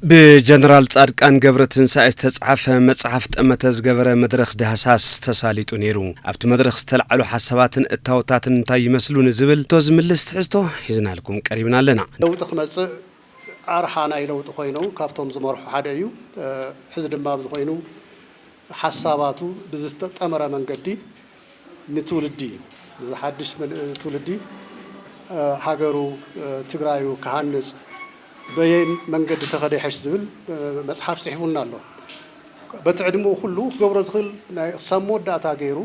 ብጀነራል ጻድቃን ገብረትንሳኤ ዝተጻሕፈ መጽሓፍ ጠመተ ዝገበረ መድረኽ ዳህሳስ ተሳሊጡ ነይሩ። ኣብቲ መድረኽ ዝተለዓሉ ሓሳባትን እታወታትን እንታይ ይመስሉ ንዝብል ሕቶ ዝምልስ ትሕዝቶ ሒዝናልኩም ቀሪብና ኣለና። ለውጢ ክመጽእ ኣርሓ ናይ ለውጢ ኮይኖም ካብቶም ዝመርሑ ሓደ እዩ። ሕዚ ድማ ኣብዚ ኮይኑ ሓሳባቱ ብዝተጠመረ መንገዲ ንትውልዲ፣ ንሓድሽ ትውልዲ ሃገሩ ትግራዩ ክሃንጽ በየን መንገዲ ተኸደ ይሐሽ ዝብል መጽሓፍ ጽሒፉና ኣሎ። በቲ ዕድመኡ ኩሉ ክገብሮ ዝኽእል ናይ ክሳብ መወዳእታ ገይሩ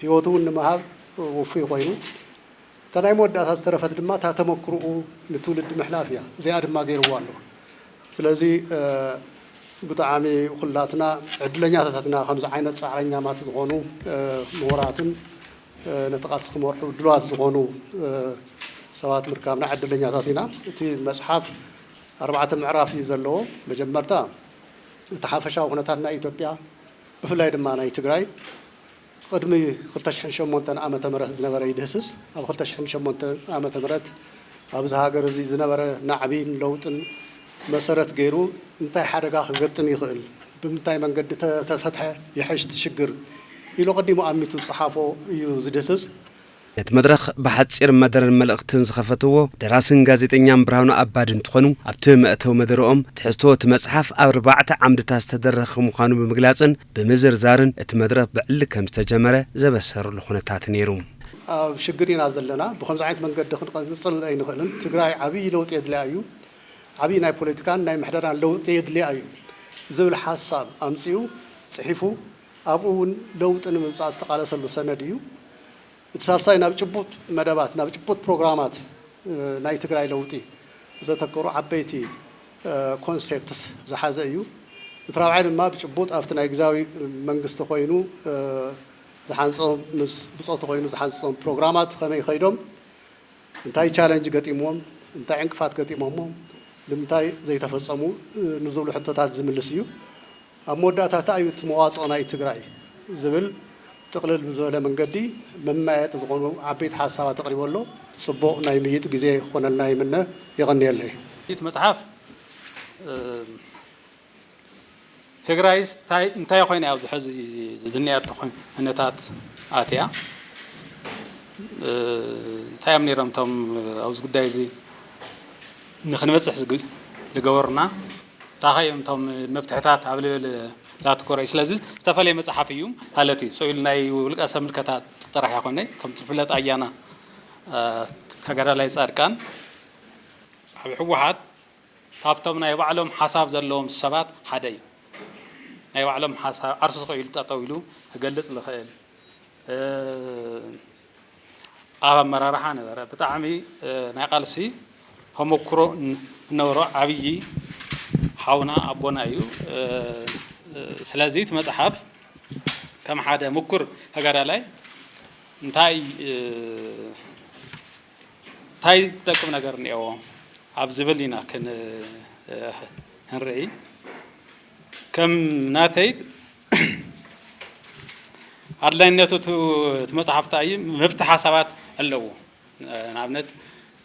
ህይወቱ እውን ንምሃብ ውፉይ ኮይኑ እታ ናይ መወዳእታ ዝተረፈት ድማ እታ ተመክርኡ ንትውልዲ ምሕላፍ እያ። እዚኣ ድማ ገይርዋ ኣሎ። ስለዚ ብጣዕሚ ኩላትና ዕድለኛታትና ከምዚ ዓይነት ፃዕረኛማት ዝኾኑ ምሁራትን ነቲ ቃልሲ ክመርሑ ድሉዋት ዝኾኑ ሰባት ምርካብና ዕድለኛታት ኢና። እቲ መፅሓፍ ኣርባዕተ ምዕራፍ እዩ ዘለዎ። መጀመርታ እቲ ሓፈሻዊ ኩነታት ናይ ኢትዮጵያ ብፍላይ ድማ ናይ ትግራይ ቅድሚ ክልተ ሽሕን ሸሞንተን ዓመተ ምህረት ዝነበረ ይድህስስ። ኣብ ክልተ ሽሕን ሸሞንተን ዓመተ ምህረት ኣብዚ ሃገር እዚ ዝነበረ ናዕቢን ለውጥን መሰረት ገይሩ እንታይ ሓደጋ ክገጥም ይኽእል፣ ብምንታይ መንገዲ ተተፈትሐ ይሐሽ እቲ ሽግር ኢሉ ቀዲሙ ኣሚቱ ዝጸሓፎ እዩ ዝድህስስ። ነቲ መድረኽ ብሓጺር መደረን መልእኽትን ዝኸፈትዎ ደራስን ጋዜጠኛን ብርሃኑ ኣባዲ እንትኾኑ ኣብቲ መእተዊ መደረኦም ትሕዝቶ እቲ መጽሓፍ ኣብ ኣርባዕተ ዓምድታት ዝተደረኸ ምዃኑ ብምግላጽን ብምዝርዛርን እቲ መድረኽ ብዕሊ ከም ዝተጀመረ ዘበሰሩሉ ኩነታት ነይሩ። ኣብ ሽግር ኢና ዘለና፣ ብኸምዚ ዓይነት መንገዲ ክንቐጽል ኣይንኽእልን። ትግራይ ዓብዪ ለውጢ የድልያ እዩ፣ ዓብዪ ናይ ፖለቲካን ናይ ምሕደራን ለውጢ የድልያ እዩ ዝብል ሓሳብ ኣምጺኡ ጽሒፉ ኣብኡ እውን ለውጢ ንምምጻእ ዝተቓለሰሉ ሰነድ እዩ። እቲ ሳልሳይ ናብ ጭቡጥ መደባት ናብ ጭቡጥ ፕሮግራማት ናይ ትግራይ ለውጢ ዘተኮሩ ዓበይቲ ኮንሴፕትስ ዝሓዘ እዩ። እቲ ራብዓይ ድማ ብጭቡጥ ኣብቲ ናይ ግዛዊ መንግስቲ ኮይኑ ዝሓንፆም ምስ ብፆቱ ኮይኑ ዝሓንፆም ፕሮግራማት ከመይ ከይዶም እንታይ ቻለንጅ ገጢምዎም እንታይ ዕንቅፋት ገጢሞሞ ንምንታይ ዘይተፈፀሙ ንዝብሉ ሕቶታት ዝምልስ እዩ። ኣብ መወዳእታ እንታይ እዩ እቲ መዋፅኦ ናይ ትግራይ ዝብል ጥቕልል ብዝበለ መንገዲ መማየጢ ዝኾኑ ዓበይቲ ሓሳባት ኣቕሪቡ ኣሎ። ፅቡቕ ናይ ምይጥ ግዜ ክኾነልና ይምነ። የቐንየለይ። እቲ መፅሓፍ ትግራይ እንታይ ኮይና ኣብዚ ሕዚ ዝኒኣቶ ኩነታት ኣትያ እንታይ እዮም ነይሮም እቶም ኣብዚ ጉዳይ እዚ ንክንበፅሕ ዝገበሩና እንታይ እዮም እቶም መፍትሕታት ኣብ ልብል ላትኮረ እዩ። ስለዚ ዝተፈለየ መፅሓፍ እዩ ማለት እዩ። ሰው ኢሉ ናይ ውልቀ ሰብ ምልከታ ጥራሕ ይኮነ ከም ዝፍለጥ ኣያና ተጋዳላይ ፃድቃን ኣብ ህወሓት ካብቶም ናይ ባዕሎም ሓሳብ ዘለዎም ሰባት ሓደ እዩ። ናይ ባዕሎም ሓሳብ ዓርሱ ተኸኢሉ ጠጠው ኢሉ ክገልፅ ዝኽእል ኣብ ኣመራርሓ ነበረ። ብጣዕሚ ናይ ቃልሲ ተመኩሮ ዝነበሮ ዓብዪ ሓውና ኣቦና እዩ። ስለዚ እቲ መፅሓፍ ከም ሓደ ምኩር ተጋዳላይ እንታይ እንታይ ዝጠቅም ነገር እኒአዎ ኣብ ዝብል ኢና ክንርኢ። ከም ናተይ ኣድላይነቱ እቲ መፅሓፍ እንታይ እዩ? መፍትሒ ሓሳባት ኣለዎ። ንኣብነት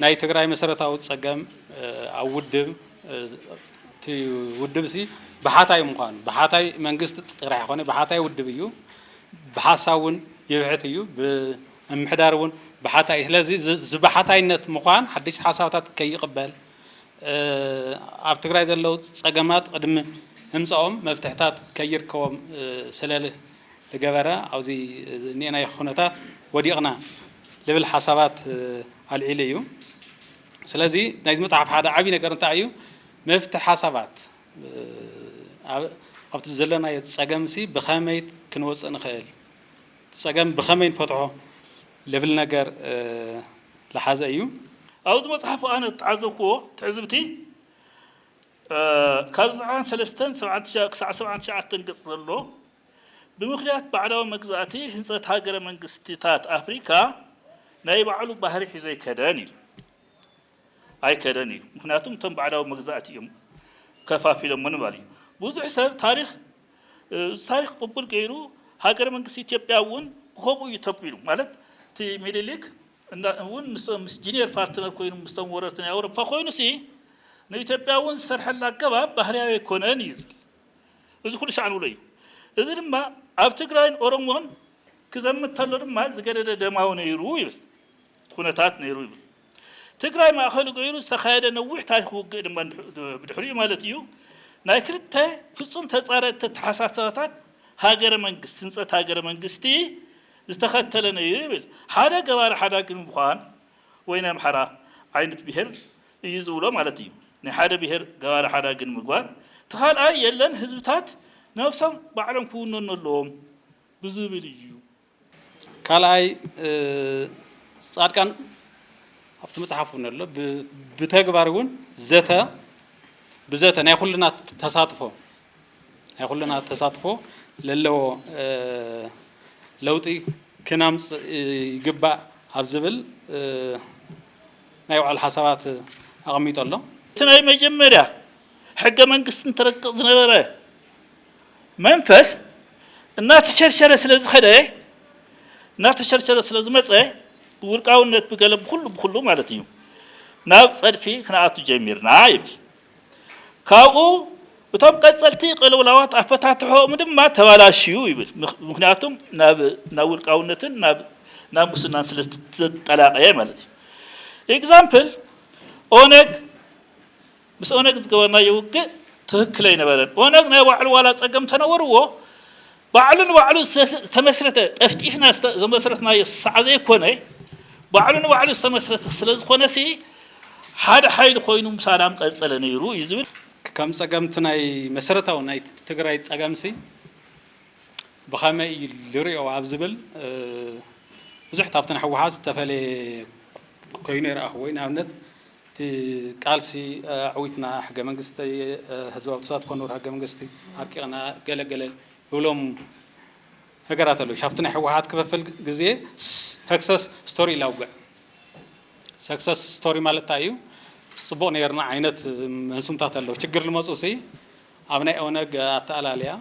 ናይ ትግራይ መሰረታዊ ፀገም ኣብ ውድብ እቲ ውድብ ሲ ብሓታይ ምዃኑ ብሓታይ መንግስቲ ጥራሕ ይኮነ ብሓታይ ውድብ እዩ። ብሓሳብ እውን ይብሕት እዩ። ብምምሕዳር እውን ብሓታይ እዩ። ስለዚ እዚ ብሓታይነት ምዃን ሓደሽቲ ሓሳብታት ከይቕበል ኣብ ትግራይ ዘለዉ ፀገማት ቅድሚ ህምፀኦም መፍትሕታት ከይርከቦም ስለ ዝገበረ ኣብዚ እኒኤናዮ ኩነታት ወዲቕና ልብል ሓሳባት ኣልዒሉ እዩ። ስለዚ ናይዚ መፅሓፍ ሓደ ዓብዪ ነገር እንታይ እዩ? መፍትሒ ሓሳባት ኣብቲ ዘለናዮ ፀገምሲ ብኸመይ ክንወፅእ ንኽእል፣ ፀገም ብኸመይ ንፈትሖ ልብል ነገር ዝሓዘ እዩ። ኣብዚ መፅሓፍ ኣነ ዝተዓዘብክዎ ትዕዝብቲ ካብ ዘጠና ሰለስተን ክሳዕ ሰብዓን ትሽዓተን ገፅ ዘሎ ብምኽንያት ባዕዳዊ መግዛእቲ ህንፀት ሃገረ መንግስቲታት ኣፍሪካ ናይ ባዕሉ ባህሪ ሒዙ ኣይከደን ኢሉ ኣይከደን ኢሉ። ምክንያቱ እቶም ባዕዳዊ መግዛእቲ እዮም ከፋፊሎሞ ንምባል እዩ። ብዙሕ ሰብ ታሪክ እዚ ታሪክ ቅቡል ገይሩ ሃገረ መንግስቲ ኢትዮጵያ እውን ብከምኡ እዩ ተቢሉ ማለት እቲ ሚኒሊክ እውን ምስ ጂኒየር ፓርትነር ኮይኑ ምስቶም ወረርቲ ናይ ኣውሮፓ ኮይኑ ሲ ንኢትዮጵያ እውን ዝሰርሐላ ኣገባብ ባህርያዊ ኣይኮነን እዩ ዝብል። እዚ ኩሉ ሻዕ ንብሎ እዩ። እዚ ድማ ኣብ ትግራይን ኦሮሞን ክዘምት ተሎ ድማ ዝገደደ ደማዊ ነይሩ ይብል። ኩነታት ነይሩ ይብል። ትግራይ ማእኸሉ ገይሩ ዝተኻየደ ነዊሕ ታሪኽ ውግእ ድማ ብድሕሪኡ ማለት እዩ ናይ ክልተ ፍጹም ተጻረርቲ ኣተሓሳስባታት ሃገረ መንግስቲ ህንጸት ሃገረ መንግስቲ ዝተኸተለ ነይሩ ይብል። ሓደ ገባሪ ሓዳግ ንምዃን ወይ ናይ ኣምሓራ ዓይነት ብሄር እዩ ዝብሎ ማለት እዩ። ናይ ሓደ ብሄር ገባሪ ሓዳግ ንምግባር እቲ ካልኣይ የለን ህዝብታት ነብሶም ባዕሎም ክውነኑ ኣለዎም ብዝብል እዩ። ካልኣይ ፃድቃን ኣብቲ መፅሓፍ እውን ኣሎ ብተግባር እውን ዘተ ብዘተ ናይ ኩልና ተሳትፎ ናይ ኩልና ተሳትፎ ለለዎ ለውጢ ክነምፅእ ይግባእ ኣብ ዝብል ናይ ባዕሉ ሓሳባት ኣቐሚጡ ኣሎ። እቲ ናይ መጀመርያ ሕገ መንግስቲ እንተረቅቕ ዝነበረ መንፈስ እናተሸርሸረ ስለ ዝኸደ እናተሸርሸረ ስለ ዝመፀ ብውልቃውነት ብገለ ብኩሉ ብኩሉ ማለት እዩ ናብ ፀድፊ ክንኣቱ ጀሚርና ይብል። ካብኡ እቶም ቀፀልቲ ቅልውላዋት ኣፈታትሖኦም ድማ ተባላሽዩ ይብል። ምኽንያቱም ናብ ውልቃውነትን ናብ ሙስናን ስለ ዝተላቀየ ማለት እዩ። ኤግዛምፕል ኦነግ ምስ ኦነግ ዝገበርናዮ ውግእ ትኽክል ኣይነበረን። ኦነግ ናይ ባዕሉ ዋላ ፀገም ተነበርዎ ባዕሉ ንባዕሉ ዝተመስረተ ጠፍጢፍና ዘመስረትናዮ ሳዕ ዘይኮነ ባዕሉ ንባዕሉ ዝተመስረተ ስለ ዝኾነ ሲ ሓደ ሓይሊ ኮይኑ ምሳና ምቐፀለ ነይሩ እዩ ዝብል። ከም ፀገምቲ ናይ መሰረታዊ ናይ ትግራይ ፀገምሲ ብኸመይ እዩ ዝሪኦ ኣብ ዝብል ብዙሕ ካብቲ ናይ ህወሓት ዝተፈለየ ኮይኑ ይረኣኽዎ እዩ። ንኣብነት እቲ ቃልሲ ኣዕዊትና ሕገ መንግስቲ ህዝባዊ ተሳትፎ ኑር ሕገ መንግስቲ ኣርቂቕና ገለገለ ይብሎም ነገራት ኣለዉ። ካብቲ ናይ ህወሓት ክፍፍል ግዜ ሰክሰስ ስቶሪ ኢላ ውግዕ ሰክሰስ ስቶሪ ማለት እንታይ እዩ? ፅቡቕ ነይርና ዓይነት መንሱምታት ኣለዉ። ችግር ልመፁ ሲ ኣብ ናይ ኦነግ ኣተኣላልያ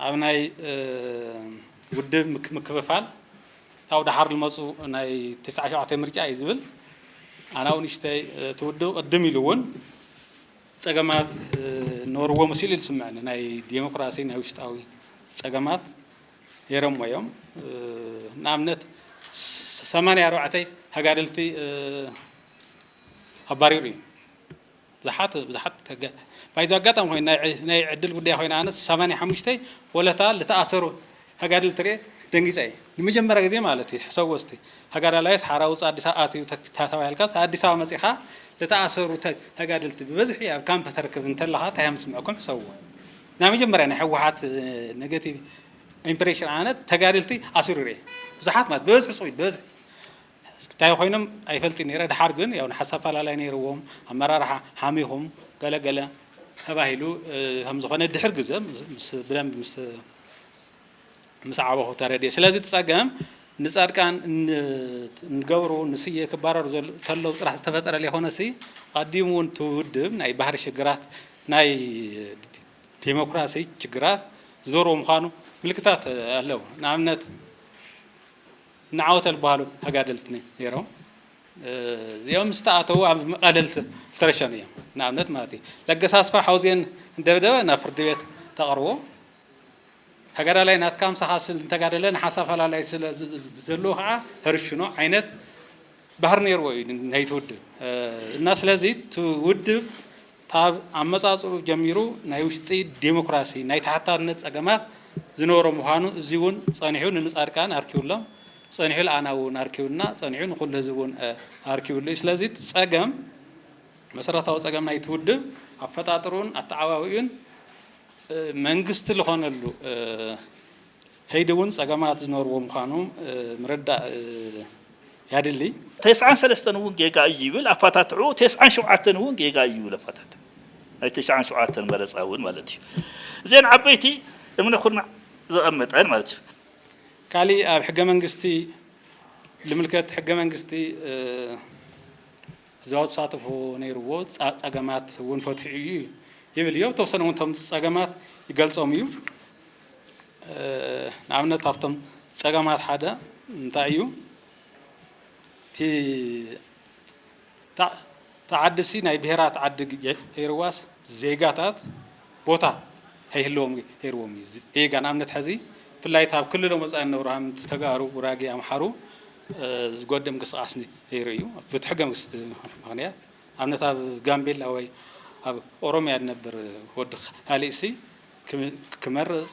ኣብ ናይ ውድብ ምክፍፋል ታው ደሓር ልመፁ ናይ ተስዓ ሸውዓተ ምርጫ እዩ ዝብል ኣናው ንሽተይ እቲ ውድብ ቅድም ኢሉ እውን ፀገማት ነበርዎ መሲሉ እዩ ዝስምዐኒ። ናይ ዴሞክራሲ ናይ ውሽጣዊ ፀገማት ነይሮሞ እዮም። ንኣብነት ሰማንያ ኣርባዕተ ተጋደልቲ ኣባሪሩ እዩ። ብዙሓት ብዙሓት ባይዞ ኣጋጣሚ ኮይኑ ናይ ዕድል ጉዳይ ኮይና ኣነስ ሰማንያ ሓሙሽተ ወለታ ዝተኣሰሩ ተጋደልቲ ርኤ ደንጊፀ እየ። ንመጀመርያ ግዜ ማለት እዩ ሕሰቦ እስቲ ተጋዳላይስ ሓራ ውፅእ ኣዲስ ኣበባ ኣትዩ ተባሂልካስ ኣዲስ ኣበባ መፂኻ ዝተኣሰሩ ተጋደልቲ ብበዝሒ ኣብ ካምፕ ተርክብ እንተለኻ እንታይ ምስምዐኩም ሕሰብዎ። ናይ መጀመርያ ናይ ህወሓት ኔጋቲቭ ኢምፕሬሽን ኣነ ተጋደልቲ ኣሲሩ ርኤ ብዙሓት ማለት ብበዝሒ ፅቑይ ብበዝሒ እንታይ ኮይኖም ኣይፈልጥን ነይረ። ድሓር ግን ያው ንሓሳብ ፈላላይ ነይርዎም ኣመራርሓ ሓሚኹም ገለገለ ተባሂሉ ከም ዝኾነ ድሕር ግዘ ምስ ብደንብ ምስ ምስ ዓበኹ ተረድየ። ስለዚ እቲ ፀገም ንፃድቃን ንገብሩ ንስየ ክባረሩ ተለው ጥራሕ ዝተፈጠረ ዘይኮነሲ ቀዲሙ እውን እቲ ውድብ ናይ ባህሪ ሽግራት ናይ ዴሞክራሲ ችግራት ዝነበርዎ ምዃኑ ምልክታት ኣለዉ። ንኣብነት ንዓወተ ዝበሃሉ ተጋደልቲ ነይሮም። እዚኦም ምስ ተኣተዉ ኣብ መቐለል ዝተረሸኑ እዮም። ንኣብነት ማለት እዩ ለገሰ ኣስፋ ሓውዜን እንደብደበ ናብ ፍርዲ ቤት ተቐርቦ። ተጋዳላይ ናትካ ምሳኻ ስል እንተጋደለ ንሓሳብ ፈላላይ ስለ ዘለዎ ከዓ ተርሽኖ ዓይነት ባህሪ ነይርዎ እዩ ናይቲ ውድብ እና ስለዚ እቲ ውድብ ካብ ኣመፃፅኡ ጀሚሩ ናይ ውሽጢ ዴሞክራሲ ናይ ተሓታትነት ፀገማት ዝነበሮ ምዃኑ እዚ እውን ፀኒሑ ንንፃድቃን ኣርኪቡሎም ፀኒሑ ለኣና እውን ኣርኪቡና ፀኒሑ ንኩሉ ህዝብ እውን ኣርኪቡሉ እዩ። ስለዚ እቲ ፀገም መሰረታዊ ፀገም ናይቲ ውድብ ኣፈጣጥሩን ኣተዓባቢኡን መንግስቲ ዝኾነሉ ከይዲ እውን ፀገማት ዝነበርዎ ምዃኑ ምርዳእ ያድሊ። ተስዓን ሰለስተን እውን ጌጋ እዩ ይብል ኣፋታትዑ፣ ተስዓን ሸውዓተን እውን ጌጋ እዩ ይብል ኣፋታትዑ። ናይ ተስዓን ሸውዓተን መረፃ እውን ማለት እዩ። እዘን ዓበይቲ እምነ ኩርናዕ ዘቐመጠን ማለት እዩ። ካሊእ ኣብ ሕገ መንግስቲ ልምልከት ሕገ መንግስቲ ህዝባዊ ተሳትፎ ነይርዎ ፀገማት እውን ፈትሑ እዩ ይብል እዩ። ተወሰነ እውን ቶም ፀገማት ይገልፆም እዩ። ንኣብነት ኣብቶም ፀገማት ሓደ እንታይ እዩ? እቲ ተዓድሲ ናይ ብሄራት ዓዲ ገይርዋስ ዜጋታት ቦታ ኣይህልዎም ገይርዎም እዩ። ዜጋ ንኣብነት ሕዚ ብፍላይ ኣብ ክልሎም ወፃኢ ዝነብሩ ሃምቲ ተጋሩ፣ ጉራጌ፣ ኣምሓሩ ዝጎድእ ምንቅስቃስ ነይሩ እዩ። ብቲ ሕገ መንግስቲ ምክንያት ኣብነት ኣብ ጋምቤላ ወይ ኣብ ኦሮሚያ ዝነብር ወዲ ካልእሲ ክመርፅ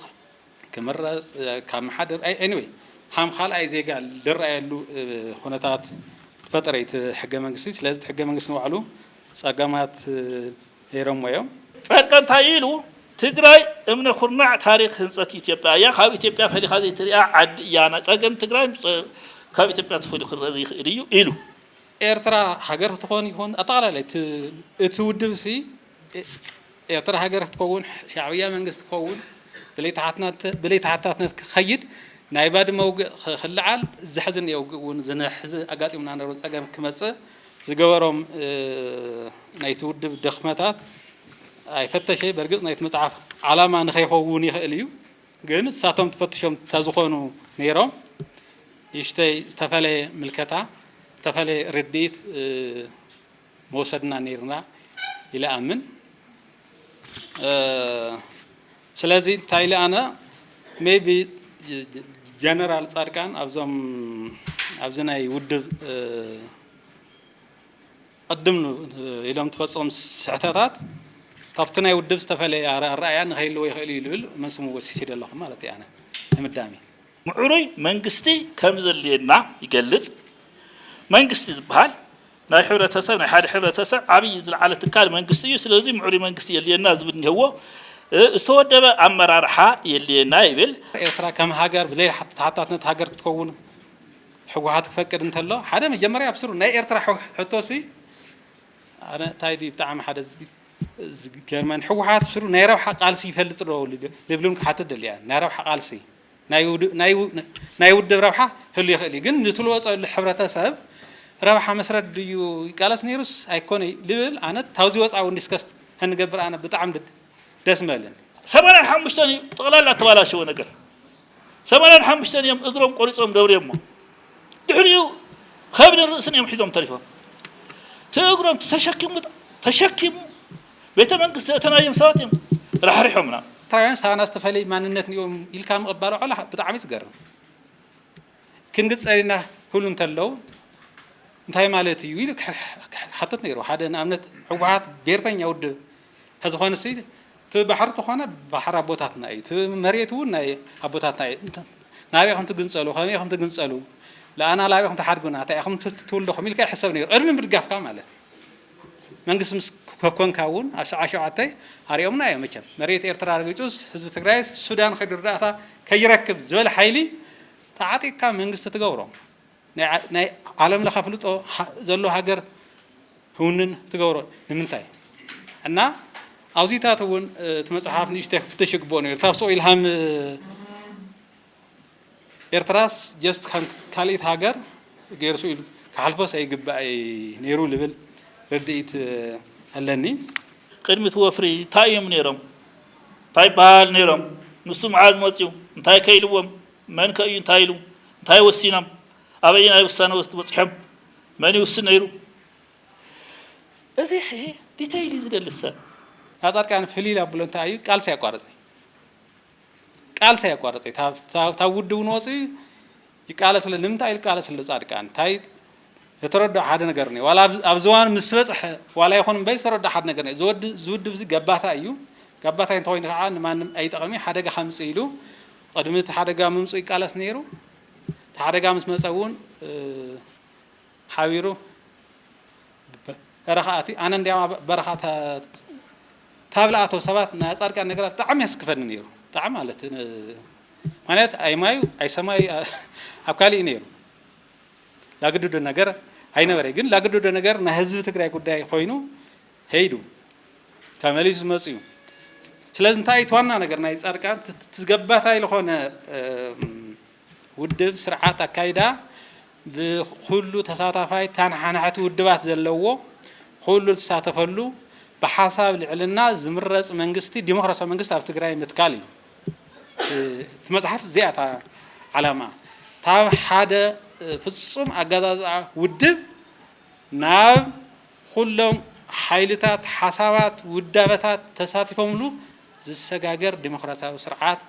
ክምረፅ ካብ መሓደር anyway ሃም ካልኣይ ዜጋ ዝረኣየሉ ኩነታት ፈጠረ እቲ ሕገ መንግስቲ። ስለዚ ሕገ መንግስቲ ንባዕሉ ፀገማት ነይሮሞ እዮም። ፃድቃን እንታይ ኢሉ? ትግራይ እምነ ኩርናዕ ታሪክ ህንፀት ኢትዮጵያ እያ። ካብ ኢትዮጵያ ፈሊኻ ዘይትሪኣ ዓዲ እያ። ጸገም ትግራይ ካብ ኢትዮጵያ ተፈሊዩ ክረአ ዘይኽእል እዩ ኢሉ። ኤርትራ ሃገር ክትኾን ይኹን ኣጠቓላላይ እቲ ውድብ ሲ ኤርትራ ሃገር ክትከውን ሻዕብያ መንግስቲ ክኸውን ብለይ ተሓታትነት ክኸይድ ናይ ባድመ ውግእ ክልዓል ዘሕዝን ውግእ እውን ዝነሕዝ ኣጋጢሙና ነሩ ፀገም ክመፅእ ዝገበሮም ናይቲ ውድብ ድኽመታት ኣይፈተሸ። በርግፅ ናይቲ መፅሓፍ ዓላማ ንኸይኸውን ይኽእል እዩ፣ ግን እሳቶም ተፈትሾም ተዝኾኑ ነይሮም ይሽተይ ዝተፈለየ ምልከታ ዝተፈለየ ርድኢት መውሰድና ነይርና ኢለ ኣምን። ስለዚ እንታይ ኢለ ኣነ maybe ጀነራል ፃድቃን ኣብዞም ኣብዚ ናይ ውድብ ቅድም ኢሎም ትፈፅኦም ስሕተታት ካብቲ ናይ ውድብ ዝተፈለየ ኣረኣእያ ንኸይልዎ ይኽእል እዩ ልብል መስሙ ወሲደ ኣለኹ ማለት እዩ። ኣነ ንምዳሚ ምዕሩይ መንግስቲ ከም ዘድልየና ይገልጽ። መንግስቲ ዝበሃል ናይ ሕብረተሰብ ናይ ሓደ ሕብረተሰብ ዓብዪ ዝለዓለ ትካል መንግስቲ እዩ። ስለዚ ምዕሩይ መንግስቲ የድልየና ዝብል እኒሀዎ። ዝተወደበ ኣመራርሓ የድልየና ይብል። ኤርትራ ከም ሃገር ብዘይ ተሓታትነት ሃገር ክትከውን ህወሓት ክፈቅድ እንተሎ ሓደ መጀመርያ ኣብ ስሩ ናይ ኤርትራ ሕቶሲ ኣነ እንታይ ድዩ ብጣዕሚ ሓደ ዝገርመን ህወሓት ስሩ ናይ ረብሓ ቃልሲ ይፈልጥ ዶ ልብሉን ክሓትት ደልያ ናይ ረብሓ ቃልሲ ናይ ውድብ ረብሓ ህሉ ይኽእል እዩ፣ ግን ንትልወፀሉ ሕብረተሰብ ረብሓ መስረት ድዩ ይቃለስ ነይሩስ ኣይኮነ ልብል ኣነ ታውዚ ወፃ እውን ዲስከስ ከንገብር ኣነ ብጣዕሚ ደስ ምበልን። ሰማንያን ሓሙሽተን እዩ ጠቕላላ እተባላሸወ ነገር። ሰማንያን ሓሙሽተን እዮም እግሮም ቆሪፆም ደብርዮሞ። ድሕሪኡ ከብድን ርእስን እዮም ሒዞም ተሪፎም። እቲ እግሮም ተሸኪሙ ተሸኪሙ ቤተ መንግስቲ ዘእተናዮም ሰባት እዮም ራሕሪሖምና። ኤርትራውያን ሳና ዝተፈለየ ማንነት እኒኦም ኢልካ ምቕባል ዋዕላ ብጣዕሚ እዩ ዝገርም። ክንግፀል ኢና ክብሉ እንተለዉ እንታይ ማለት እዩ ኢሉ ክሓትት ነይሩ። ሓደ ንኣብነት ህወሓት ብሄርተኛ ውድብ ተዝኾንሲ እቲ ባሕሪ ተኾነ ባሕሪ ኣቦታትና እዩ። እቲ መሬት እውን ናይ ኣቦታትና እዩ። ናበይ ኢኹም ትግንፀሉ? ከመይ ኢኹም ትግንፀሉ? ለኣና ላበይ ኢኹም ትሓድጉና? እንታይ ኢኹም ትውልደኹም? ኢልካ ይሕሰብ ነይሩ ቅድሚ ምድጋፍካ ማለት እዩ። መንግስቲ ምስ ኮንካ እውን ኣብ ሰብዓ ሸውዓተ ኣሪኦምና እዮም። መቸም መሬት ኤርትራ ረጊፁስ ህዝቢ ትግራይስ ሱዳን ከይዱ ርዳእታ ከይረክብ ዝበለ ሓይሊ ተዓጢቕካ መንግስቲ ትገብሮ ናይ ዓለም ለኸ ኣፍልጦ ዘሎ ሃገር ህውንን ትገብሮ ንምንታይ? እና ኣብዚታት እውን እቲ መፅሓፍ ንእሽተይ ክፍተሽ ይግብኦ ነይሩ። ታብ ስቕ ኢልሃም ኤርትራስ just ከም ካልኢት ሃገር ገይሩ ስኢሉ ክሓልፎስ ኣይግባእ ነይሩ ልብል ርድኢት ኣለኒ። ቅድሚ እቲ ወፍሪ እንታይ እዮም ነይሮም? እንታይ ይበሃል ነይሮም? ንሱ መዓዝ መፅዩ? እንታይ ከ ኢልዎም? መን ከ እዩ እንታይ ኢሉ? እንታይ ወሲኖም? ኣበየናይ ውሳነ በፂሖም? መን ይውስን ነይሩ? እዚሲ ዲተይል እዩ ዝደሊ ሰብ። ናብ ፃድቃን ፍልይ ኢለ ኣብሎ እንታይ እዩ ቃልሲ ኣቋርፀ ቃልሲ ኣቋርፀ ካብ ውድብ ንወፅኡ ይቃለስ ኣሎ። ንምንታይ ይቃለስ ኣሎ ፃድቃን እንታይ ዝተረድኦ ሓደ ነገር እኒኦ ዋላ ኣብ ዝዋኑ ምስ በፅሐ ዋላ ይኹን እምበይ ዝተረድኦ ሓደ ነገር እኒኦ እዚ ውድብ እዚ ገባታ እዩ። ገባታይ እንተኮይኑ ከዓ ንማንም ኣይጠቐሚ ሓደጋ ከምፅእ ኢሉ ቅድሚ እቲ ሓደጋ ምምፅኡ ይቃለስ ነይሩ። እቲ ሓደጋ ምስ መፀ እውን ሓቢሩ በረኻ ኣትዩ ኣነ እንዲያውም ኣብ በረኻ ታብላ ኣተው ሰባት ናይ ፃድቃን ነገራት ብጣዕሚ የስክፈኒ ነይሩ ብጣዕሚ ማለት ምክንያት ኣይማዩ ኣይሰማዩ ኣብ ካሊእ ነይሩ ላግድዶ ነገር ኣይነበረ ግን ላግድዶ ነገር ናይ ህዝቢ ትግራይ ጉዳይ ኮይኑ ሄይዱ ተመሊሱ መፅዩ ስለዚ እንታይ እቲ ዋና ነገር ናይ ፃድቃን ትዝገባታይ ዝኾነ ውድብ ስርዓት ኣካይዳ ብኩሉ ተሳታፋይ ታንሓናሕቲ ውድባት ዘለዎ ኩሉ ዝሳተፈሉ ብሓሳብ ልዕልና ዝምረፅ መንግስቲ ዲሞክራሲያዊ መንግስቲ ኣብ ትግራይ ምትካል እዩ። እቲ መፅሓፍ እዚኣ እታ ዓላማ ታብ ሓደ ፍፁም ኣገዛዝኣ ውድብ ናብ ኩሎም ሓይልታት፣ ሓሳባት፣ ውዳበታት ተሳቲፎምሉ ዝሰጋገር ዲሞክራሲያዊ ስርዓት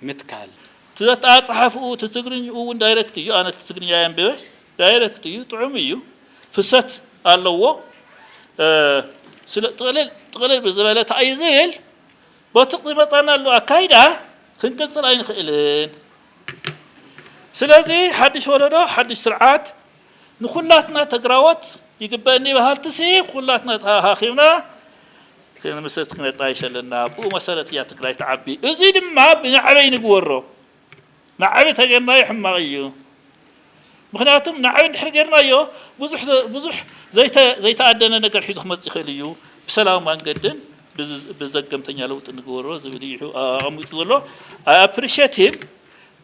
ምትካል። እቲ ኣጻሓፍኡ፣ እቲ ትግርኝኡ እውን ዳይሬክት እዩ። ኣነ እቲ ትግርኛ የንብበ፣ ዳይሬክት እዩ፣ ጥዑም እዩ፣ ፍሰት ኣለዎ። ስለ ጥቕልል ጥቕልል ብዝበለ እንታይ እዩ ዝብል፣ በቲ ዝመጻና ኣሎ ኣካይዳ ክንቅጽል ኣይንኽእልን። ስለዚ ሓድሽ ወለዶ፣ ሓድሽ ስርዓት፣ ንኹላትና ተግራወት ይግበእኒ በሃልትሲ ኩላትና ተሃኻኺብና ክንምስርት ክነጣይሽ ኣለና። ብኡ መሰረት እያ ትግራይ ትዓቢ። እዚ ድማ ብናዕበይ ንግበሮ። ናዕቢ ተገርናዮ ሕማቕ እዩ። ምኽንያቱም ናዕቢ እንድሕር ገርናዮ ብዙሕ ዘ- ብዙሕ ዘይተ- ዘይተኣደነ ነገር ሒዙ ክመጽእ ይኽእል እዩ። ብሰላም መንገድን ብዝ- ብዘገምተኛ ለውጢ ንግበሮ ዝብል እዩ ኣቐሚጡ ዘሎ። I appreciate him።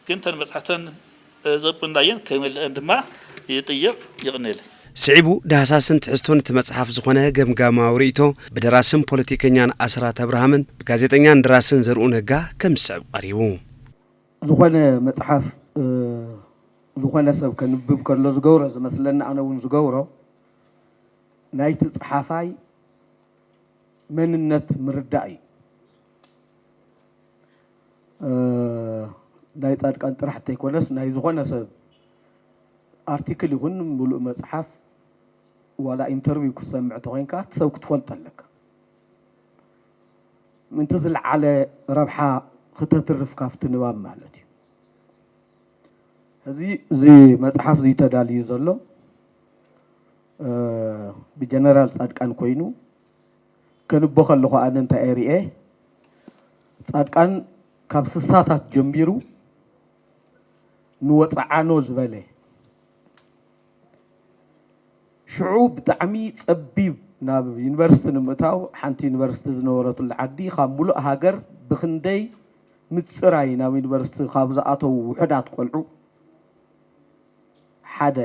ግን ተን መጽሓተን ዘብናየን ከይመልአን ድማ ይጥይቕ። ይቕንል። ስዒቡ ዳህሳስን ትሕዝቶን እቲ መጽሓፍ ዝኾነ ገምጋማዊ ርእይቶ ብደራስን ፖለቲከኛን ኣስራት ኣብርሃምን ብጋዜጠኛን ደራስን ዘርኡ ነጋ ከም ዝስዕብ ቀሪቡ። ዝኾነ መጽሓፍ ዝኾነ ሰብ ከንብብ ከሎ ዝገብሮ ዝመስለኒ፣ ኣነ እውን ዝገብሮ፣ ናይቲ ጸሓፋይ መንነት ምርዳእ እዩ። ናይ ጻድቃን ጥራሕ እንተይኮነስ ናይ ዝኾነ ሰብ ኣርቲክል ይኹን ምሉእ መጽሓፍ ዋላ ኢንተርቪው ክትሰምዕ ተኾይንካ እቲ ሰብ ክትፈልጦ ኣለካ። ምእንቲ ዝለዓለ ረብሓ ክተትርፍ ካብቲ ንባብ ማለት እዩ። ሕዚ እዚ መጽሓፍ እዚ ተዳልዩ ዘሎ ብጀነራል ጻድቃን ኮይኑ ከንቦ ከለኹ ኣነ እንታይ እየ ርእየ፣ ጻድቃን ካብ ስሳታት ጀሚሩ ንወጽዓኖ ዝበለ ሽዑ ብጣዕሚ ጸቢብ ናብ ዩኒቨርሲቲ ንምእታው ሓንቲ ዩኒቨርሲቲ ዝነበረትሉ ዓዲ ካብ ሙሉእ ሃገር ብክንደይ ምጽራይ ናብ ዩኒቨርሲቲ ካብ ዝኣተዉ ውሑዳት ቆልዑ ሓደ።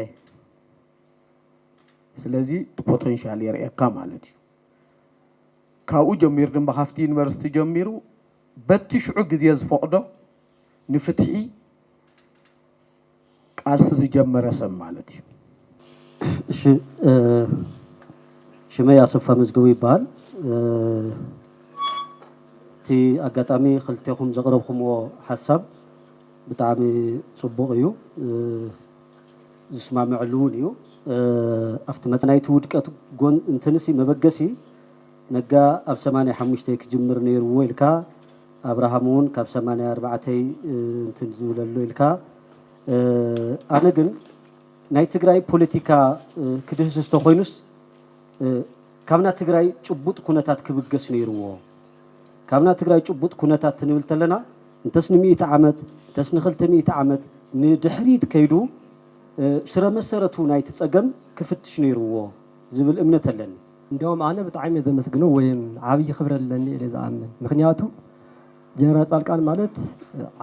ስለዚ እቲ ፖተንሻል የርእየካ ማለት እዩ። ካብኡ ጀሚሩ ድማ ካብቲ ዩኒቨርሲቲ ጀሚሩ በቲ ሽዑ ግዜ ዝፈቕዶ ንፍትሒ ቃልሲ ዝጀመረ ሰብ ማለት እዩ። እሺ፣ ሽመይ ኣሰፋ መዝገቡ ይበሃል። እቲ ኣጋጣሚ ክልቴኹም ዘቕረብኩምዎ ሓሳብ ብጣዕሚ ጽቡቕ እዩ፣ ዝስማምዐሉ እውን እዩ። ኣብቲ መጽ ናይቲ ውድቀት ጎን እንትንሲ መበገሲ ነጋ ኣብ ሰማንያ ሓሙሽተ ክጅምር ነይርዎ ኢልካ፣ ኣብርሃም እውን ካብ ሰማንያ ኣርባዕተ እንትን ዝብለሉ ኢልካ። ኣነ ግን ናይ ትግራይ ፖለቲካ ክድህስስ ተኾይኑስ ካብና ትግራይ ጭቡጥ ኩነታት ክብገስ ነይርዎ። ካብና ትግራይ ጭቡጥ ኩነታት ትንብል ተለና እንተስ ንሚእቲ ዓመት እንተስ ንክልተ ሚእቲ ዓመት ንድሕሪት ከይዱ ስረ መሰረቱ ናይቲ ፀገም ክፍትሽ ነይርዎ ዝብል እምነት ኣለኒ። እንዲያውም ኣነ ብጣዕሚ እየ ዘመስግኖ ወይም ዓብዪ ክብሪ ኣለኒ ኢለ ዝኣምን። ምክንያቱ ጀነራል ፃድቃን ማለት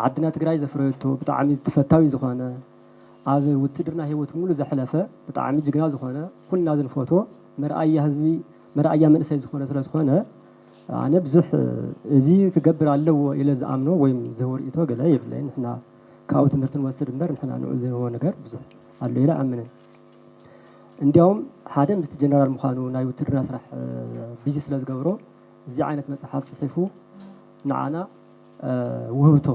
ዓድና ትግራይ ዘፍረየቶ ብጣዕሚ ተፈታዊ ዝኾነ ኣብ ውትድርና ህይወቱ ሙሉ ዘሕለፈ ብጣዕሚ ጅግና ዝኾነ ኩልና ዝንፈትዎ መርኣያ ህዝቢ መርኣያ መንእሰይ ዝኾነ ስለ ዝኾነ ኣነ ብዙሕ እዚ ክገብር ኣለዎ ኢለ ዝኣምኖ ወይም ዝህቦ ርእይቶ ገለ የብለይን። ንሕና ካብኡ ትምህርቲ ንወስድ እምበር ንሕና ንዑ ዝህቦ ነገር ብዙሕ ኣሎ ኢለ ኣምንን። እንዲያውም ሓደ ምስቲ ጀነራል ምዃኑ ናይ ውትድርና ስራሕ ቢዚ ስለ ዝገብሮ እዚ ዓይነት መፅሓፍ ፅሒፉ ንዓና ውህብቶ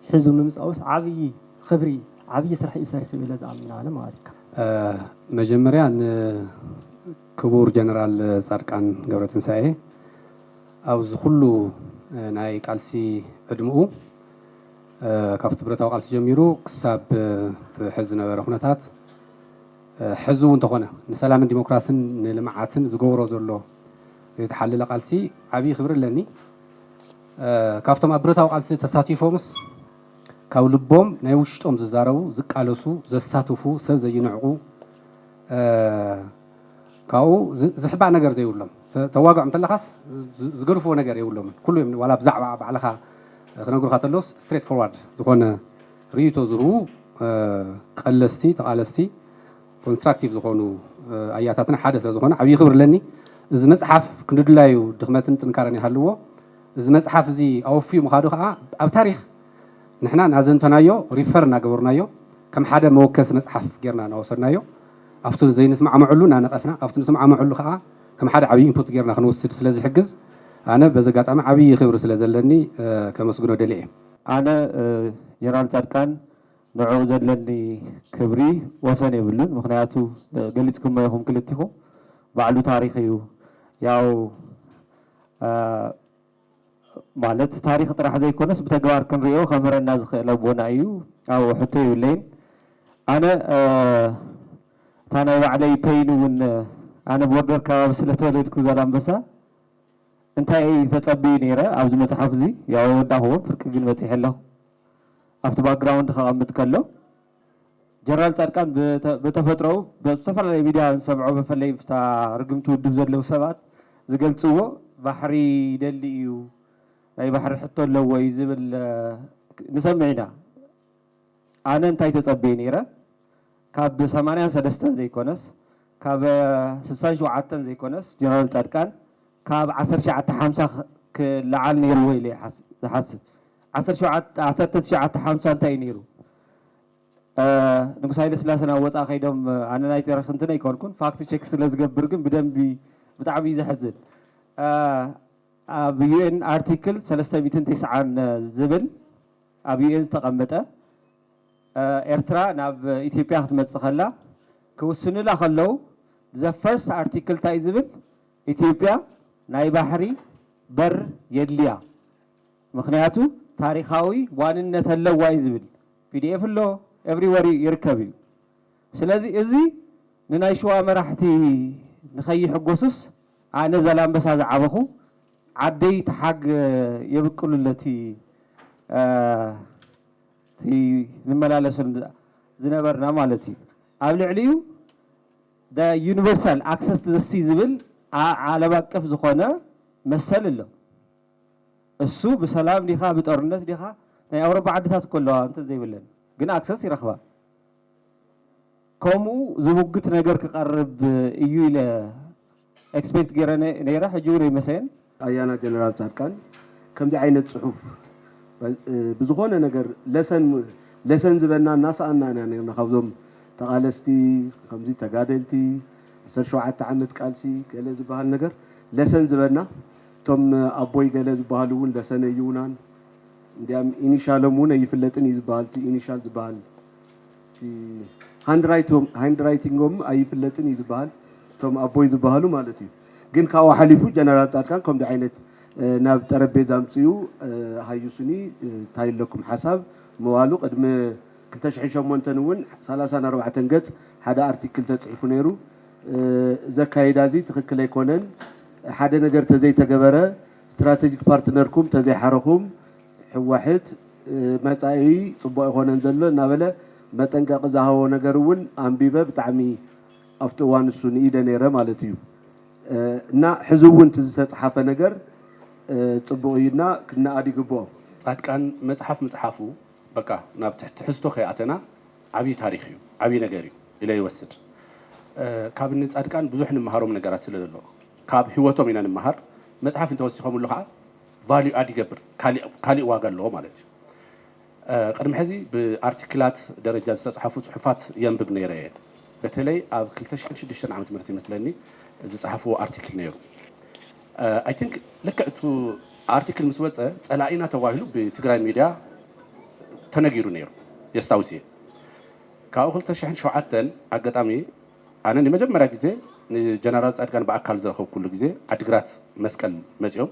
ሒዙ ምምፃኡስ ዓብዪ ክብሪ ዓብዪ ስራሕ እዩ ሰሪሑ ኢለ ዝኣምን ኣነ ማለት እዩ። መጀመርያ ንክቡር ጀነራል ፃድቃን ገብረትንሳኤ ኣብዚ ኩሉ ናይ ቃልሲ ዕድምኡ ካብቲ ብረታዊ ቃልሲ ጀሚሩ ክሳብ ሕዚ ዝነበረ ኩነታት ሕዚ እውን እንተኾነ ንሰላምን ዲሞክራስን ንልምዓትን ዝገብሮ ዘሎ ዘይተሓለለ ቃልሲ ዓብዪ ክብሪ ኣለኒ። ካብቶም ኣብ ብረታዊ ቃልሲ ተሳቲፎምስ ካብ ልቦም ናይ ውሽጦም ዝዛረቡ፣ ዝቃለሱ፣ ዘሳትፉ፣ ሰብ ዘይንዕቑ፣ ካብኡ ዝሕባእ ነገር ዘይብሎም፣ ተዋግዖም እንተለኻስ ዝገድፍዎ ነገር የብሎምን። ኩሉ እዮም ዋላ ብዛዕባ ባዕልኻ ክነግሩኻ ተለውስ ስትሬት ፎርዋርድ ዝኾነ ርእይቶ ዝህቡ ቀለስቲ፣ ተቓለስቲ፣ ኮንስትራክቲቭ ዝኾኑ ኣያታትና ሓደ ስለ ዝኾነ ዓብዪ ክብሪ ኣለኒ። እዚ መፅሓፍ ክንዲ ድላዩ ድኽመትን ጥንካረን ይሃልዎ። እዚ መፅሓፍ እዚ ኣወፍዩ ምኻዱ ከዓ ኣብ ታሪኽ ንሕና እናዘንተናዮ ሪፈር እናገበርናዮ ከም ሓደ መወከሲ መፅሓፍ ጌርና እናወሰድናዮ ኣብቲ ዘይንስማዕምዐሉ እናነቐፍና ኣብቲ ንስማዕምዐሉ ከዓ ከም ሓደ ዓብዪ ኢንፑት ጌርና ክንወስድ ስለ ዝሕግዝ ኣነ በዚ ኣጋጣሚ ዓብዪ ክብሪ ስለ ዘለኒ ከመስግኖ ደልየ። ኣነ ጀነራል ፃድቃን ንዕኡ ዘለኒ ክብሪ ወሰን የብሉን። ምክንያቱ ገሊፅኩሞ ኢኹም ክልቲኹም፣ ባዕሉ ታሪክ እዩ። ያው ማለት ታሪክ ጥራሕ ዘይኮነስ ብተግባር ክንሪኦ ከምህረና ዝኽእል ኣቦና እዩ። ኣብ ሕቶ የብለይን። ኣነ እታ ናይ ባዕለይ ፔይን እውን ኣነ ቦርደር ከባቢ ስለተወለድኩ ዛላምበሳ እንታይ ተጸብዩ ነይረ ኣብዚ መጽሓፍ እዚ ያው ወዳኹዎ ፍርቂ ግን በጺሐ ኣለኹ። ኣብቲ ባክግራውንድ ከቐምጥ ከሎ ጀነራል ፃድቃን ብተፈጥሮኡ ብዝተፈላለየ ሚድያ ንሰምዖ፣ ብፍላይ ብታ ርግምቲ ውድብ ዘለዉ ሰባት ዝገልፅዎ ባሕሪ ይደሊ እዩ፣ ናይ ባሕሪ ሕቶ ኣለዎ እዩ ዝብል ንሰምዕ ኢና። ኣነ እንታይ ተፀብየ ነይረ? ካብ ሰማንያን ሰለስተን ዘይኮነስ ካብ ስሳን ሸውዓተን ዘይኮነስ ጀነራል ፃድቃን ካብ ዓሰርተ ትሽዓተ ሓምሳ ክለዓል ነይርዎ ኢለ ዝሓስብ። ዓሰርተ ትሽዓተ ሓምሳ እንታይ እዩ ነይሩ? ንጉስ ሃይለ ስላሰ ናብ ወፃእ ከይዶም ኣነ ናይ ተረክ እንትን ኣይኮንኩን ፋክት ቸክ ስለ ዝገብር ግን ብደንቢ ብጣዕሚ እዩ ዘሕዝን። ኣብ ዩኤን ኣርቲክል ሰለስተ ሚእትን ተስዓን ዝብል ኣብ ዩኤን ዝተቐመጠ ኤርትራ ናብ ኢትዮጵያ ክትመፅእ ከላ ክውስኑላ ከለዉ ዘ ፈርስት ኣርቲክል እንታይ ዝብል ኢትዮጵያ ናይ ባሕሪ በር የድልያ ምክንያቱ ታሪኻዊ ዋንነት ኣለዋ እዩ ዝብል። ፒዲኤፍ ኣሎ ኤቭሪወሪ ይርከብ እዩ። ስለዚ እዚ ንናይ ሸዋ መራሕቲ ንኸይሕጎሱስ ኣነ ዘላንበሳ ዝዓበኹ ዓደይ ተሓግ የብቅሉለቲ ዝመላለሰሉ ዝነበርና ማለት እዩ። ኣብ ልዕሊኡ ዩኒቨርሳል ኣክሰስ ቱ ዘ ሲ ዝብል ዓለም ኣቀፍ ዝኾነ መሰል ኣሎ። እሱ ብሰላም ዲኻ ብጦርነት ዲኻ ናይ ኣውሮፓ ዓድታት እኮ ኣለዋ እንተ ዘይብለን ግን ኣክሰስ ይረኽባ። ከምኡ ዝሙግት ነገር ክቐርብ እዩ ኢለ ኤክስፔክት ገይረ ነይረ። ሕጂ እውን ኣይመሰየን። ኣያና ጀነራል ፃድቃን ከምዚ ዓይነት ፅሑፍ ብዝኾነ ነገር ለሰን ዝበና እናሰኣና ኢና ነርና ካብዞም ተቓለስቲ ከምዚ ተጋደልቲ ዓሰርተ ሸውዓተ ዓመት ቃልሲ ገለ ዝበሃል ነገር ለሰን ዝበና እቶም ኣቦይ ገለ ዝበሃሉ እውን ለሰን ኣይውናን እንዲያም ኢኒሻሎም እውን ኣይፍለጥን እዩ ዝበሃል እቲ ኢኒሻል ዝበሃል ሃንድራይቲንጎም ኣይፍለጥን እዩ ዝበሃል እቶም ኣቦይ ዝበሃሉ ማለት እዩ። ግን ካብኡ ሓሊፉ ጀነራል ፃድቃን ከምዚ ዓይነት ናብ ጠረጴዛ ኣምፅኡ ሃዩሱኒ እንታይ ኣለኩም ሓሳብ ምባሉ ቅድሚ ክልተ ሽሕን ሸሞንተን እውን ሰላሳን ኣርባዕተን ገፅ ሓደ ኣርቲክል ተፅሒፉ ነይሩ። እዚ ኣካይዳ እዚ ትኽክል ኣይኮነን። ሓደ ነገር ተዘይተገበረ ስትራቴጂክ ፓርትነርኩም ተዘይሓረኹም ሕዋሕት መፃኢ ፅቡቅ ኣይኮነን ዘሎ እናበለ መጠንቀቂ ዝሃቦ ነገር እውን ኣንቢበ ብጣዕሚ ኣብቲ እዋን እሱ ንኢደ ነይረ ማለት እዩ። እና ሕዚ እውን እቲ ዝተፅሓፈ ነገር ፅቡቅ እዩ እና ክነኣድ ይግብኦ። ፃድቃን መፅሓፍ ምፅሓፉ በቃ ናብ ትሕዝቶ ከይኣተና ዓብዪ ታሪክ እዩ፣ ዓብዪ ነገር እዩ ኢለ ይወስድ። ካብ እኒ ፃድቃን ብዙሕ ንምሃሮም ነገራት ስለ ዘሎ ካብ ህይወቶም ኢና ንምሃር። መፅሓፍ እንተወሲኾምሉ ከዓ ቫልዩ ኣድ ይገብር፣ ካሊእ ዋጋ ኣለዎ ማለት እዩ። ቅድሚ ሕዚ ብኣርቲክላት ደረጃ ዝተፅሓፉ ፅሑፋት የንብብ ነይረ እየ። በተለይ ኣብ ክልተ ሽሕን ሽዱሽተን ዓመተ ምህረት ይመስለኒ ዝፀሓፍዎ ኣርቲክል ነይሩ። ኣይ ቲንክ ልክዕ እቱ ኣርቲክል ምስ ወፀ ፀላኢና ተባሂሉ ብትግራይ ሚድያ ተነጊሩ ነይሩ የስታውስ እየ። ካብኡ ክልተ ሽሕን ሸውዓተን ኣጋጣሚ ኣነ ንመጀመርያ ግዜ ንጀነራል ፃድቃን ብኣካል ዝረኸብኩሉ ግዜ ዓዲግራት መስቀል መፂኦም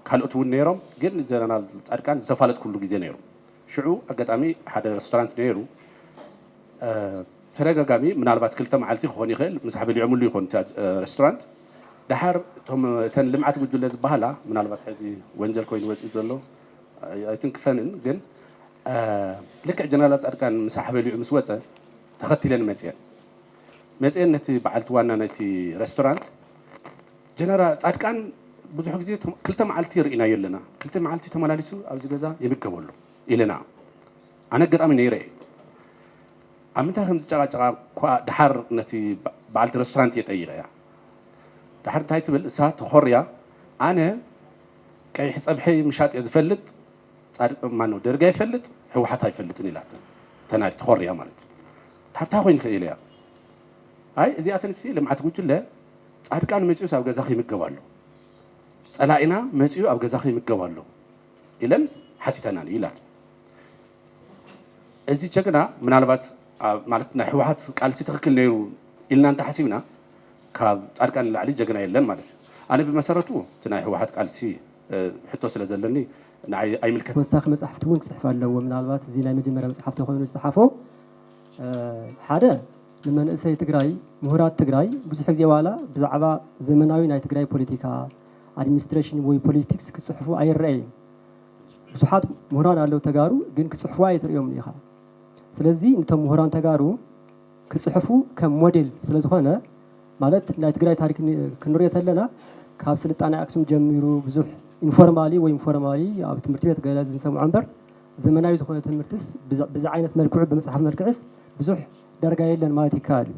ካልኦት እውን ነይሮም፣ ግን ንጀነራል ፃድቃን ዝተፋለጥኩሉ ግዜ ነይሩ። ሽዑ ኣጋጣሚ ሓደ ሬስቶራንት ነይሩ። ተደጋጋሚ ምናልባት ክልተ መዓልቲ ክኾን ይኽእል ምሳሕ በሊዖምሉ ይኾን እቲ ሬስቶራንት። ደሓር እቶም እተን ልምዓት ጉጅለ ዝበሃላ ምናልባት ሕዚ ወንጀል ኮይኑ ወፂኡ ዘሎ ኣይትንክፈንን ግን ልክዕ ጀነራል ፃድቃን ምሳሕ በሊዑ ምስ ወፀ ተኸቲለን መፅየን መፅየን ነቲ በዓልቲ ዋና ነቲ ሬስቶራንት ጀነራል ፃድቃን ብዙሕ ግዜ ክልተ መዓልቲ ርኢናዮ ኣለና። ክልተ መዓልቲ ተመላሊሱ ኣብዚ ገዛ ይምገበሉ ኢለና። ኣነ ኣጋጣሚ ነይረ እየ። ኣብ ምንታይ ከም ዝጨቃጨቃ እኳ ደሓር ነቲ በዓልቲ ሬስቶራንት እየ ጠይቀያ። ደሓር እንታይ ትብል እሳ ተኾርያ፣ ኣነ ቀይሕ ፀብሒ ምሻጥ እየ ዝፈልጥ፣ ፃድቅ ማነው ደርጊ ኣይፈልጥ ህወሓት ኣይፈልጥን ኢላተን። ተናዲ ተኾርያ ማለት እዩ። ደሓር እንታይ ኮይኑ ክእል እያ። ኣይ እዚኣተን ሲ ልምዓት ጉጅለ ጻድቃን መጺኡስ ኣብ ገዛኺ ይምገብ ኣሎ፣ ጸላኢና መጺኡ ኣብ ገዛኺ ይምገብ ኣሎ ኢለን ሓቲተናን እዩ ኢላ። እዚ ጀግና ምናልባት ኣብ- ማለት ናይ ህወሓት ቃልሲ ትኽክል ነይሩ ኢልና እንተሓሲብና ካብ ጻድቃን ንላዕሊ ጀግና የለን ማለት እዩ። ኣነ ብመሰረቱ እቲ ናይ ህወሓት ቃልሲ ሕቶ ስለ ዘለኒ ንዓይ ኣይምልከት። ተወሳኺ መፅሓፍቲ እውን ክፅሕፍ ኣለዎ። ምናልባት እዚ ናይ መጀመርያ መፅሓፍቲ ኮይኑ ዝፅሓፎ ሓደ ንመንእሰይ ትግራይ፣ ምሁራት ትግራይ ብዙሕ ግዜ ዋላ ብዛዕባ ዘመናዊ ናይ ትግራይ ፖለቲካ፣ ኣድሚኒስትሬሽን ወይ ፖለቲክስ ክፅሕፉ ኣይረኣይን። ብዙሓት ምሁራን ኣለዉ ተጋሩ ግን ክፅሕፉ ኣይትርእዮም ኢኻ። ስለዚ ንቶም ምሁራን ተጋሩ ክፅሕፉ ከም ሞዴል ስለ ዝኾነ ማለት ናይ ትግራይ ታሪክ ክንሪኦ ተለና ካብ ስልጣነ ኣክሱም ጀሚሩ ብዙሕ ኢንፎርማሊ ወይ ኢንፎርማሊ ኣብ ትምህርቲ ቤት ገለ ዝንሰምዖ እምበር ዘመናዊ ዝኾነ ትምህርትስ ብዚ ዓይነት መልክዑ ብመፅሓፍ መልክዕስ ብዙሕ ዳርጋ የለን ማለት ይከኣል እዩ።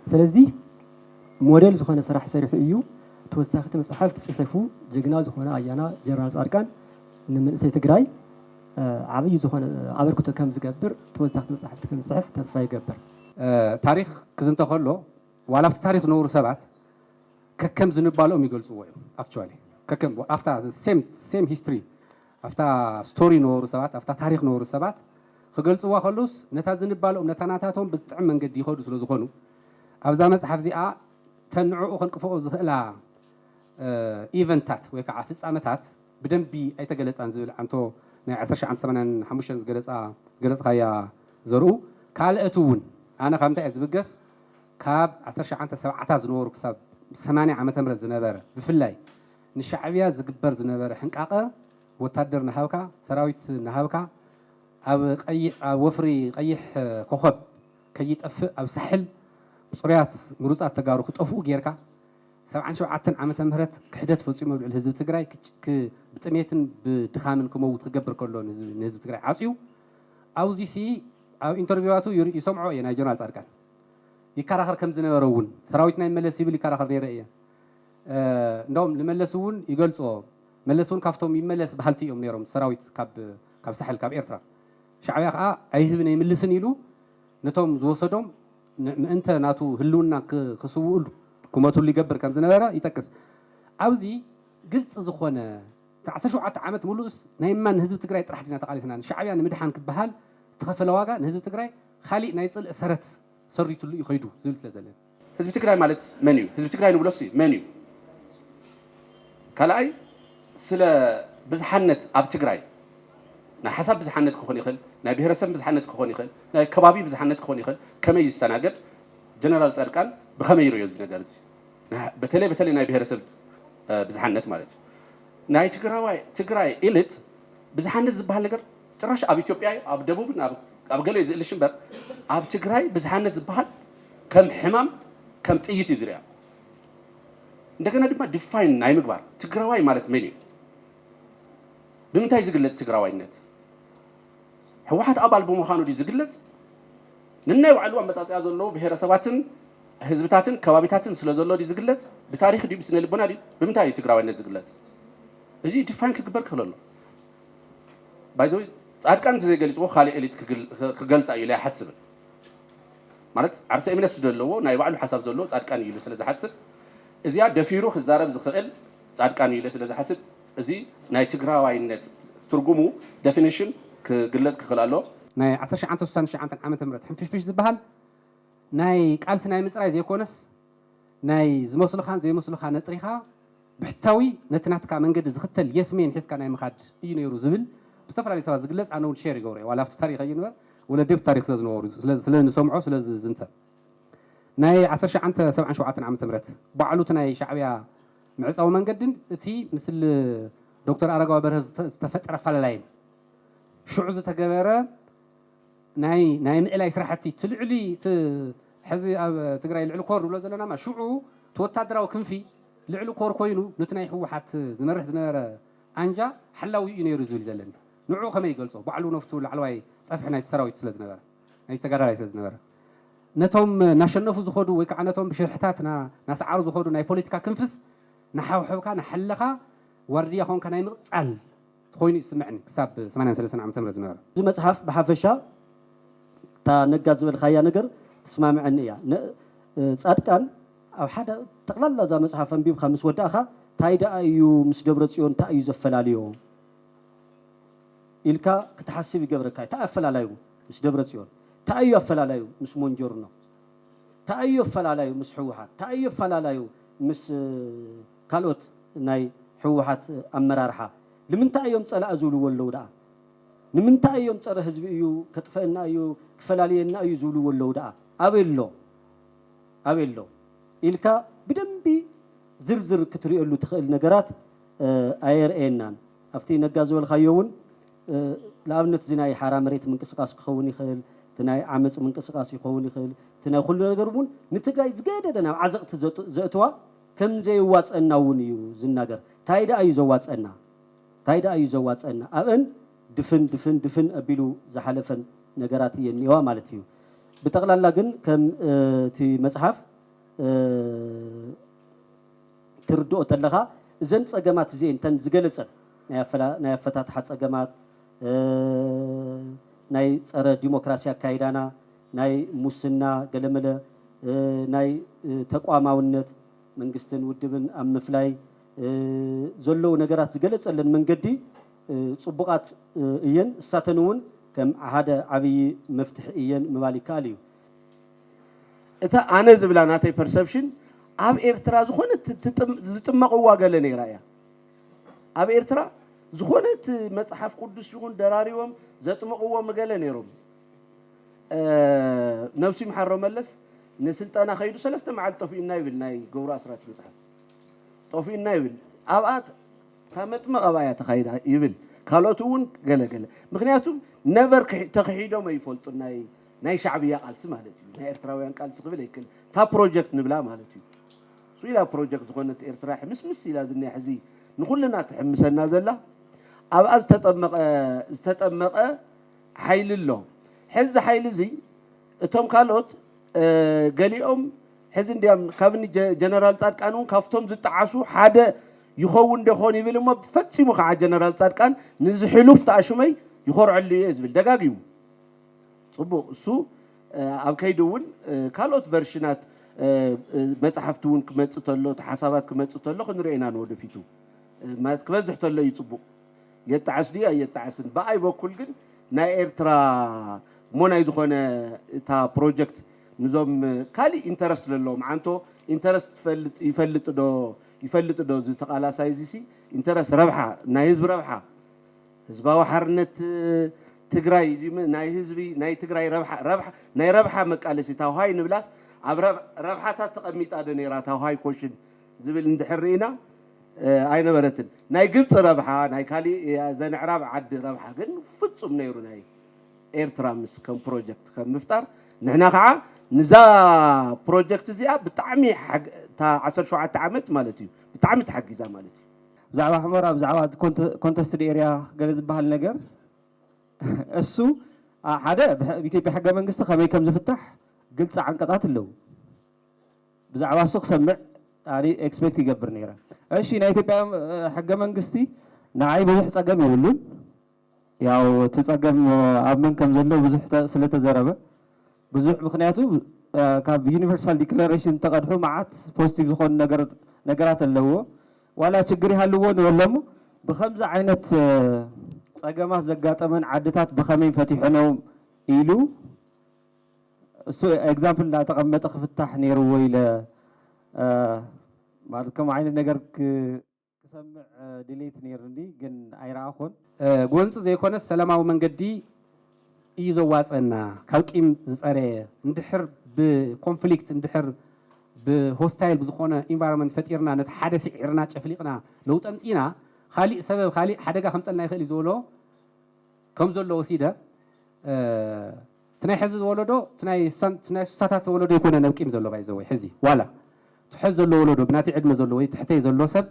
ስለዚ ሞዴል ዝኾነ ስራሕ ሰሪሑ እዩ። ተወሳኺቲ መፅሓፍቲ ፅሒፉ ጅግና ዝኾነ ኣያና ጀነራል ፃድቃን ንመንእሰይ ትግራይ ዓብዪ ዝኾነ ኣበርክቶ ከም ዝገብር ተወሳኺቲ መፅሓፍቲ ከም ዝፅሕፍ ተስፋ ይገብር። ታሪኽ ክዝንተ ከሎ ዋላ ኣብቲ ታሪኽ ዝነበሩ ሰባት ከከም ዝንባልኦም ይገልፅዎ እዮም። ኣክቹዋሊ ከከም ኣብታ ሴም ሂስትሪ ኣብታ ስቶሪ ነበሩ ሰባት ኣብታ ታሪኽ ነበሩ ሰባት ክገልፅዋ ከለውስ ነታ ዝንባልኦም ነታ ናታቶም ብጥዕም መንገዲ ይኸዱ ስለ ዝኾኑ ኣብዛ መፅሓፍ እዚኣ ተን ንዕኡ ከንቅፍኦ ዝኽእላ ኢቨንታት ወይ ከዓ ፍፃመታት ብደንቢ ኣይተገለፃን ዝብል ኣንቶ ናይ ዓሰርተ ትሽዓተ ሰማንያን ሓሙሽተን ዝገለፃ ዝገለፅካያ ዘርኡ ካልአት እውን ኣነ ካብ እንታይ እየ ዝብገስ ካብ ዓሰርተ ትሽዓተ ሰብዓታት ዝነበሩ ክሳብ ሰማንያ ዓመተ ምህረት ዝነበረ ብፍላይ ንሻዕብያ ዝግበር ዝነበረ ሕንቃቐ ወታደር ናሃብካ ሰራዊት ናሃብካ ኣብ ወፍሪ ቀይሕ ኮኸብ ከይጠፍእ ኣብ ሳሕል ብፅሩያት ምሩፃት ተጋሩ ክጠፍኡ ጌርካ ሰብዓን ሸውዓተን ዓመተ ምህረት ክሕደት ፈፂሙ ኣብ ልዕሊ ህዝቢ ትግራይ ብጥሜትን ብድኻምን ክመውት ክገብር ከሎ ንህዝቢ ትግራይ ዓፅዩ ኣብዚ ሲ ኣብ ኢንተርቪዋቱ ይሰምዖ እየ ናይ ጀነራል ፃድቃን ይከራኸር ከም ዝነበረ እውን ሰራዊትና ይመለስ ይብል ይከራኸር ነይረ እየ እንደውም ንመለስ እውን ይገልፆ መለስ እውን ካብቶም ይመለስ በሃልቲ እዮም ነይሮም ሰራዊት ካብ ሳሕል ካብ ኤርትራ ሻዕብያ ከዓ ኣይህብን ኣይምልስን ኢሉ ነቶም ዝወሰዶም ምእንተ ናቱ ህልውና ክስውእሉ ክሞትሉ ይገብር ከም ዝነበረ ይጠቅስ። ኣብዚ ግልፂ ዝኾነ ዓሰርተ ሸውዓተ ዓመት ሙሉእስ ናይ ማን ንህዝቢ ትግራይ ጥራሕ ዲና ተቃሊስና ንሻዕብያ ንምድሓን ክበሃል ዝተኸፈለ ዋጋ ንህዝቢ ትግራይ ካሊእ ናይ ፅልኢ ሰረት ሰሪትሉ እዩ ከይዱ ዝብል ስለ ዘለን። ህዝቢ ትግራይ ማለት መን እዩ? ህዝቢ ትግራይ ንብሎስ መን እዩ? ካልኣይ ስለ ብዝሓነት ኣብ ትግራይ ናይ ሓሳብ ብዝሓነት ክኾን ይኽእል፣ ናይ ብሄረሰብ ብዝሓነት ክኾን ይኽእል፣ ናይ ከባቢ ብዝሓነት ክኾን ይኽእል፣ ከመይ ይስተናገድ? ጀነራል ፃድቃን ብኸመይ ይርእዮ እዚ ነገር እዚ? በተለይ በተለይ ናይ ብሄረሰብ ብዝሓነት ማለት እዩ። ናይ ትግራዋይ ትግራይ ኢልት ብዝሓነት ዝበሃል ነገር ጭራሽ ኣብ ኢትዮጵያ ኣብ ደቡብን ኣብ ገለ ዝእልሽ እምበር ኣብ ትግራይ ብዝሓነት ዝበሃል ከም ሕማም ከም ጥይት እዩ ዝሪኣ። እንደገና ድማ ዲፋይን ናይ ምግባር ትግራዋይ ማለት መን እዩ? ብምንታይ ዝግለፅ ትግራዋይነት? ህወሓት ኣባል ብምዃኑ ድዩ ዝግለፅ? ንናይ ባዕሉ ኣመፃፅኣ ዘለዎ ብሄረሰባትን ህዝብታትን ከባቢታትን ስለ ዘሎ ድዩ ዝግለፅ? ብታሪክ ድዩ ብስነ ልቦና ድዩ ብምንታይ እዩ ትግራዋይነት ዝግለፅ? እዚ ዲፋይን ክግበር ክኽእል ኣሎ። ባይዘወይ ፃድቃን ዘይገሊፅዎ ካልእ ኤሊት ክገልፃ እዩ ኢለ ኣይሓስብን። ማለት ዓርሰ እምነት ስለዘለዎ ናይ ባዕሉ ሓሳብ ዘለዎ ፃድቃን እዩ ኢሉ ስለ ዝሓስብ እዚኣ ደፊሩ ክዛረብ ዝኽእል ፃድቃን እዩ ኢለ ስለ ዝሓስብ እዚ ናይ ትግራዋይነት ትርጉሙ ደፊኒሽን ክግለፅ ክኽእል ኣሎ። ናይ ዓሰርተ ትሽዓተ ስሳን ትሽዓተን ዓመተ ምህረት ሕንፍሽፍሽ ዝበሃል ናይ ቃልሲ ናይ ምፅራይ ዘይኮነስ ናይ ዝመስሉኻን ዘይመስሉኻ ነፅሪኻ ብሕታዊ ነቲ ናትካ መንገዲ ዝኽተል የስሜን ሒዝካ ናይ ምኻድ እዩ ነይሩ ዝብል ብዝተፈላለዩ ሰባት ዝግለፅ ኣነ እውን ሼር ይገብሮ እየ ዋላ ኣብቲ ታሪክ እዩ ንበር ወለዲ ኣብቲ ታሪክ ስለ ዝነበሩ ስለ ንሰምዖ ስለ ዝዝንተ ናይ ዓሰርተ ትሽዓተ ሰብዓን ሸውዓተን ዓመተ ምህረት ባዕሉ እቲ ናይ ሻዕብያ ምዕፃዊ መንገድን እቲ ምስል ዶክተር ኣረጋዊ በርሀ ዝተፈጠረ ኣፈላላይን ሽዑ ዝተገበረ ናይ ናይ ምእላይ ስራሕቲ እቲ ልዕሊ እቲ ሕዚ ኣብ ትግራይ ልዕሊ ኮር ንብሎ ዘለና ሽዑ እቲ ወታደራዊ ክንፊ ልዕሊ ኮር ኮይኑ ነቲ ናይ ህወሓት ዝመርሕ ዝነበረ ኣንጃ ሓላዊ እዩ ነይሩ ዝብል ዘለኒ ንዑ ከመይ ይገልፆ ባዕሉ ነፍቱ ላዕለዋይ ፀፍሒ ናይቲ ሰራዊት ስለ ዝነበረ ናይ ተጋዳላይ ስለ ዝነበረ ነቶም ናሸነፉ ዝኸዱ ወይ ከዓ ነቶም ብሽርሕታት ናሰዓሩ ዝኸዱ ናይ ፖለቲካ ክንፍስ ናሓውሐብካ ናሓለኻ ዋርድያ ኾንካ ናይ ምቕፃል ኮይኑ ይስምዕኒ ክሳብ ሰማንያን ሰለስተን ዓመተ ምህረት ዝነበረ። እዚ መፅሓፍ ብሓፈሻ እታ ነጋ ዝበልካያ ነገር ትስማምዐኒ እያ። ፃድቃን ኣብ ሓደ ጠቕላላ እዛ መጽሓፍ ኣንቢብካ ምስ ወዳእካ እንታይ ደኣ እዩ ምስ ደብረ ጽዮን እንታይ እዩ ዘፈላልዮ ኢልካ ክትሓስብ ይገብረካ። እንታይ ኣፈላላዩ ምስ ደብረ ጽዮን? እንታይ እዩ ኣፈላላዩ ምስ ሞንጆርኖ? እንታይ እዩ ኣፈላላዩ ምስ ህወሓት? እንታይ እዩ ኣፈላላዩ ምስ ካልኦት ናይ ህወሓት ኣመራርሓ? ንምንታይ እዮም ጸላእ ዝብልዎ ኣለዉ ደኣ? ንምንታይ እዮም ጸረ ህዝቢ እዩ፣ ከጥፈአና እዩ፣ ክፈላልየና እዩ ዝብልዎ ኣለዉ ደኣ? ኣበይ ኣሎ? ኣበይ ኣሎ? ኢልካ ብደንቢ ዝርዝር ክትርእየሉ ትኽእል ነገራት ኣየርእየናን። ኣብቲ ነጋ ዝበልካዮ እውን ንኣብነት እዚ ናይ ሓራ መሬት ምንቅስቃስ ክኸውን ይኽእል፣ እቲ ናይ ዓመፅ ምንቅስቃስ ይኸውን ይኽእል፣ እቲ ናይ ኩሉ ነገር እውን ንትግራይ ዝገደደ ናብ ዓዘቕቲ ዘእትዋ ከም ዘየዋፀና እውን እዩ ዝናገር። እንታይ ደኣ እዩ ዘዋፀና? እንታይ ደኣ እዩ ዘዋፀና? ኣብአን ድፍን ድፍን ድፍን ኣቢሉ ዝሓለፈን ነገራት እየን እኒአዋ ማለት እዩ። ብጠቕላላ ግን ከም እቲ መፅሓፍ ትርድኦ ተለኻ እዘን ፀገማት እዚአን እተን ዝገለፀን ናይ ኣፈታትሓ ፀገማት፣ ናይ ፀረ ዲሞክራሲ ኣካይዳና፣ ናይ ሙስና ገለመለ፣ ናይ ተቋማውነት መንግስትን ውድብን ኣብ ምፍላይ ዘለዉ ነገራት ዝገለፀለን መንገዲ ፅቡቓት እየን። እሳተን እውን ከም ሓደ ዓብዪ መፍትሒ እየን ምባል ይከኣል እዩ። እታ ኣነ ዝብላ ናተይ ፐርሰፕሽን ኣብ ኤርትራ ዝኾነ ዝጥመቕዋ ገለ ነይራ እያ። ኣብ ኤርትራ ዝኾነ እቲ መፅሓፍ ቅዱስ ይኹን ደራሪቦም ዘጥመቕዎም ገለ ነይሮም። ነብሱ ይምሓሮ መለስ ንስልጠና ከይዱ ሰለስተ መዓልቲ ጠፊኡና ይብል ናይ ገብሩ ኣስራት መፅሓፍ ጠፊኡና ይብል። ኣብኣ እታ መጥመቕ ኣብኣ እያ ተኻይዳ ይብል። ካልኦት እውን ገለ ገለ ምክንያቱ ነቨር ተኽሒዶም ኣይፈልጡን ናይ ናይ ሻዕብያ ቃልሲ ማለት እዩ። ናይ ኤርትራውያን ቃልሲ ክብል ኣይክእል እታ ፕሮጀክት ንብላ ማለት እዩ። ስኢላ ፕሮጀክት ዝኾነት ኤርትራ ሕምስምስ ኢላ ዝኒያ ሕዚ ንኩልና ትሕምሰና ዘላ ኣብኣ ዝተጠመቐ ዝተጠመቐ ሓይሊ ኣሎ። ሕዚ ሓይሊ እዚ እቶም ካልኦት ገሊኦም ሕዚ እንዲያም ካብ ጀነራል ፃድቃን እውን ካብቶም ዝጠዓሱ ሓደ ይኸውን ደኾን ይብል እሞ ፈፂሙ ከዓ ጀነራል ፃድቃን ንዝሕሉፍ ተኣሽመይ ይኾርዐሉ እየ ዝብል ደጋጊሙ። ፅቡቕ እሱ ኣብ ከይዲ እውን ካልኦት ቨርሽናት መፅሓፍቲ እውን ክመፅእ ተሎ እቲ ሓሳባት ክመፅእ ተሎ ክንሪኦ ኢና ንወደፊቱ ማለት ክበዝሕ ተሎ እዩ ፅቡቕ። የጣዕስ ድዩ ኣየጣዕስን? ብኣይ በኩል ግን ናይ ኤርትራ እሞ ናይ ዝኾነ እታ ፕሮጀክት ንዞም ካሊእ ኢንተረስት ዘለዎም ዓንቶ ኢንተረስት ይፈልጥ ዶ ይፈልጥ ዶ እዚ ተቓላሳይ እዚ ሲ ኢንተረስት ረብሓ ናይ ህዝቢ ረብሓ ህዝባዊ ሓርነት ትግራይ ናይ ህዝቢ ናይ ትግራይ ረብሓ ረብሓ ናይ ረብሓ መቃለሲ ታውሃይ ንብላስ ኣብ ረብሓታት ተቐሚጣ ዶ ነይራ ታውሃይ ኮሽን ዝብል እንድሕር ርኢና ኣይነበረትን። ናይ ግብፂ ረብሓ ናይ ካሊእ ዘንዕራብ ዓዲ ረብሓ ግን ፍፁም ነይሩ ናይ ኤርትራ ምስ ከም ፕሮጀክት ከም ምፍጣር ንሕና ከዓ ንዛ ፕሮጀክት እዚኣ ብጣዕሚ እታ ዓሰርተ ሸውዓተ ዓመት ማለት እዩ ብጣዕሚ ተሓጊዛ ማለት እዩ። ብዛዕባ ሕሞራ ብዛዕባ ኮንተስትድ ኤርያ ገለ ዝበሃል ነገር እሱ ሓደ ኢትዮጵያ ሕገ መንግስቲ ከመይ ከም ዝፍታሕ ግልፂ ዓንቀፃት ኣለዉ። ብዛዕባ እሱ ክሰምዕ ኣነ ኤክስፔክት ይገብር ነይረ። እሺ ናይ ኢትዮጵያ ሕገ መንግስቲ ንዓይ ብዙሕ ፀገም የብሉን። ያው እቲ ፀገም ኣብ መን ከም ዘሎ ብዙሕ ስለተዘረበ ብዙሕ ምክንያቱ ካብ ዩኒቨርሳል ዲክለሬሽን ተቐድሑ መዓት ፖዚቲቭ ዝኾኑ ነገራት ኣለዎ። ዋላ ችግር ይሃልዎ ንበሎ እሞ ብኸምዚ ዓይነት ፀገማት ዘጋጠመን ዓድታት ብኸመይ ፈቲሐኖም ኢሉ እሱ ኤግዛምፕል እንዳተቐመጠ ክፍታሕ ነይርዎ ኢለ ማለት ከም ዓይነት ነገር ክሰምዕ ድሌት ነይሩኒ ግን ኣይረኣኹን። ጎንፂ ዘይኮነስ ሰላማዊ መንገዲ እዩ ዘዋፀና ካብ ቂም ዝፀረየ እንድሕር ብኮንፍሊክት እንድሕር ብሆስታይል ብዝኾነ ኢንቫይሮንመንት ፈጢርና ነቲ ሓደ ስዒርና ጨፍሊቕና ለውጢ ኣምፂና ካሊእ ሰበብ ካሊእ ሓደጋ ከምፀልና ይኽእል እዩ ዝበሎ ከም ዘሎ ወሲደ እቲ ናይ ሕዚ ወለዶ እቲ ናይ ስሳታት ወለዶ ኣይኮነን ኣብ ቂም ዘሎ ባይዘወይ ሕዚ ዋላ ትሕት ዘሎ ወለዶ ብናተይ ዕድመ ዘሎ ወይ ትሕተይ ዘሎ ሰብ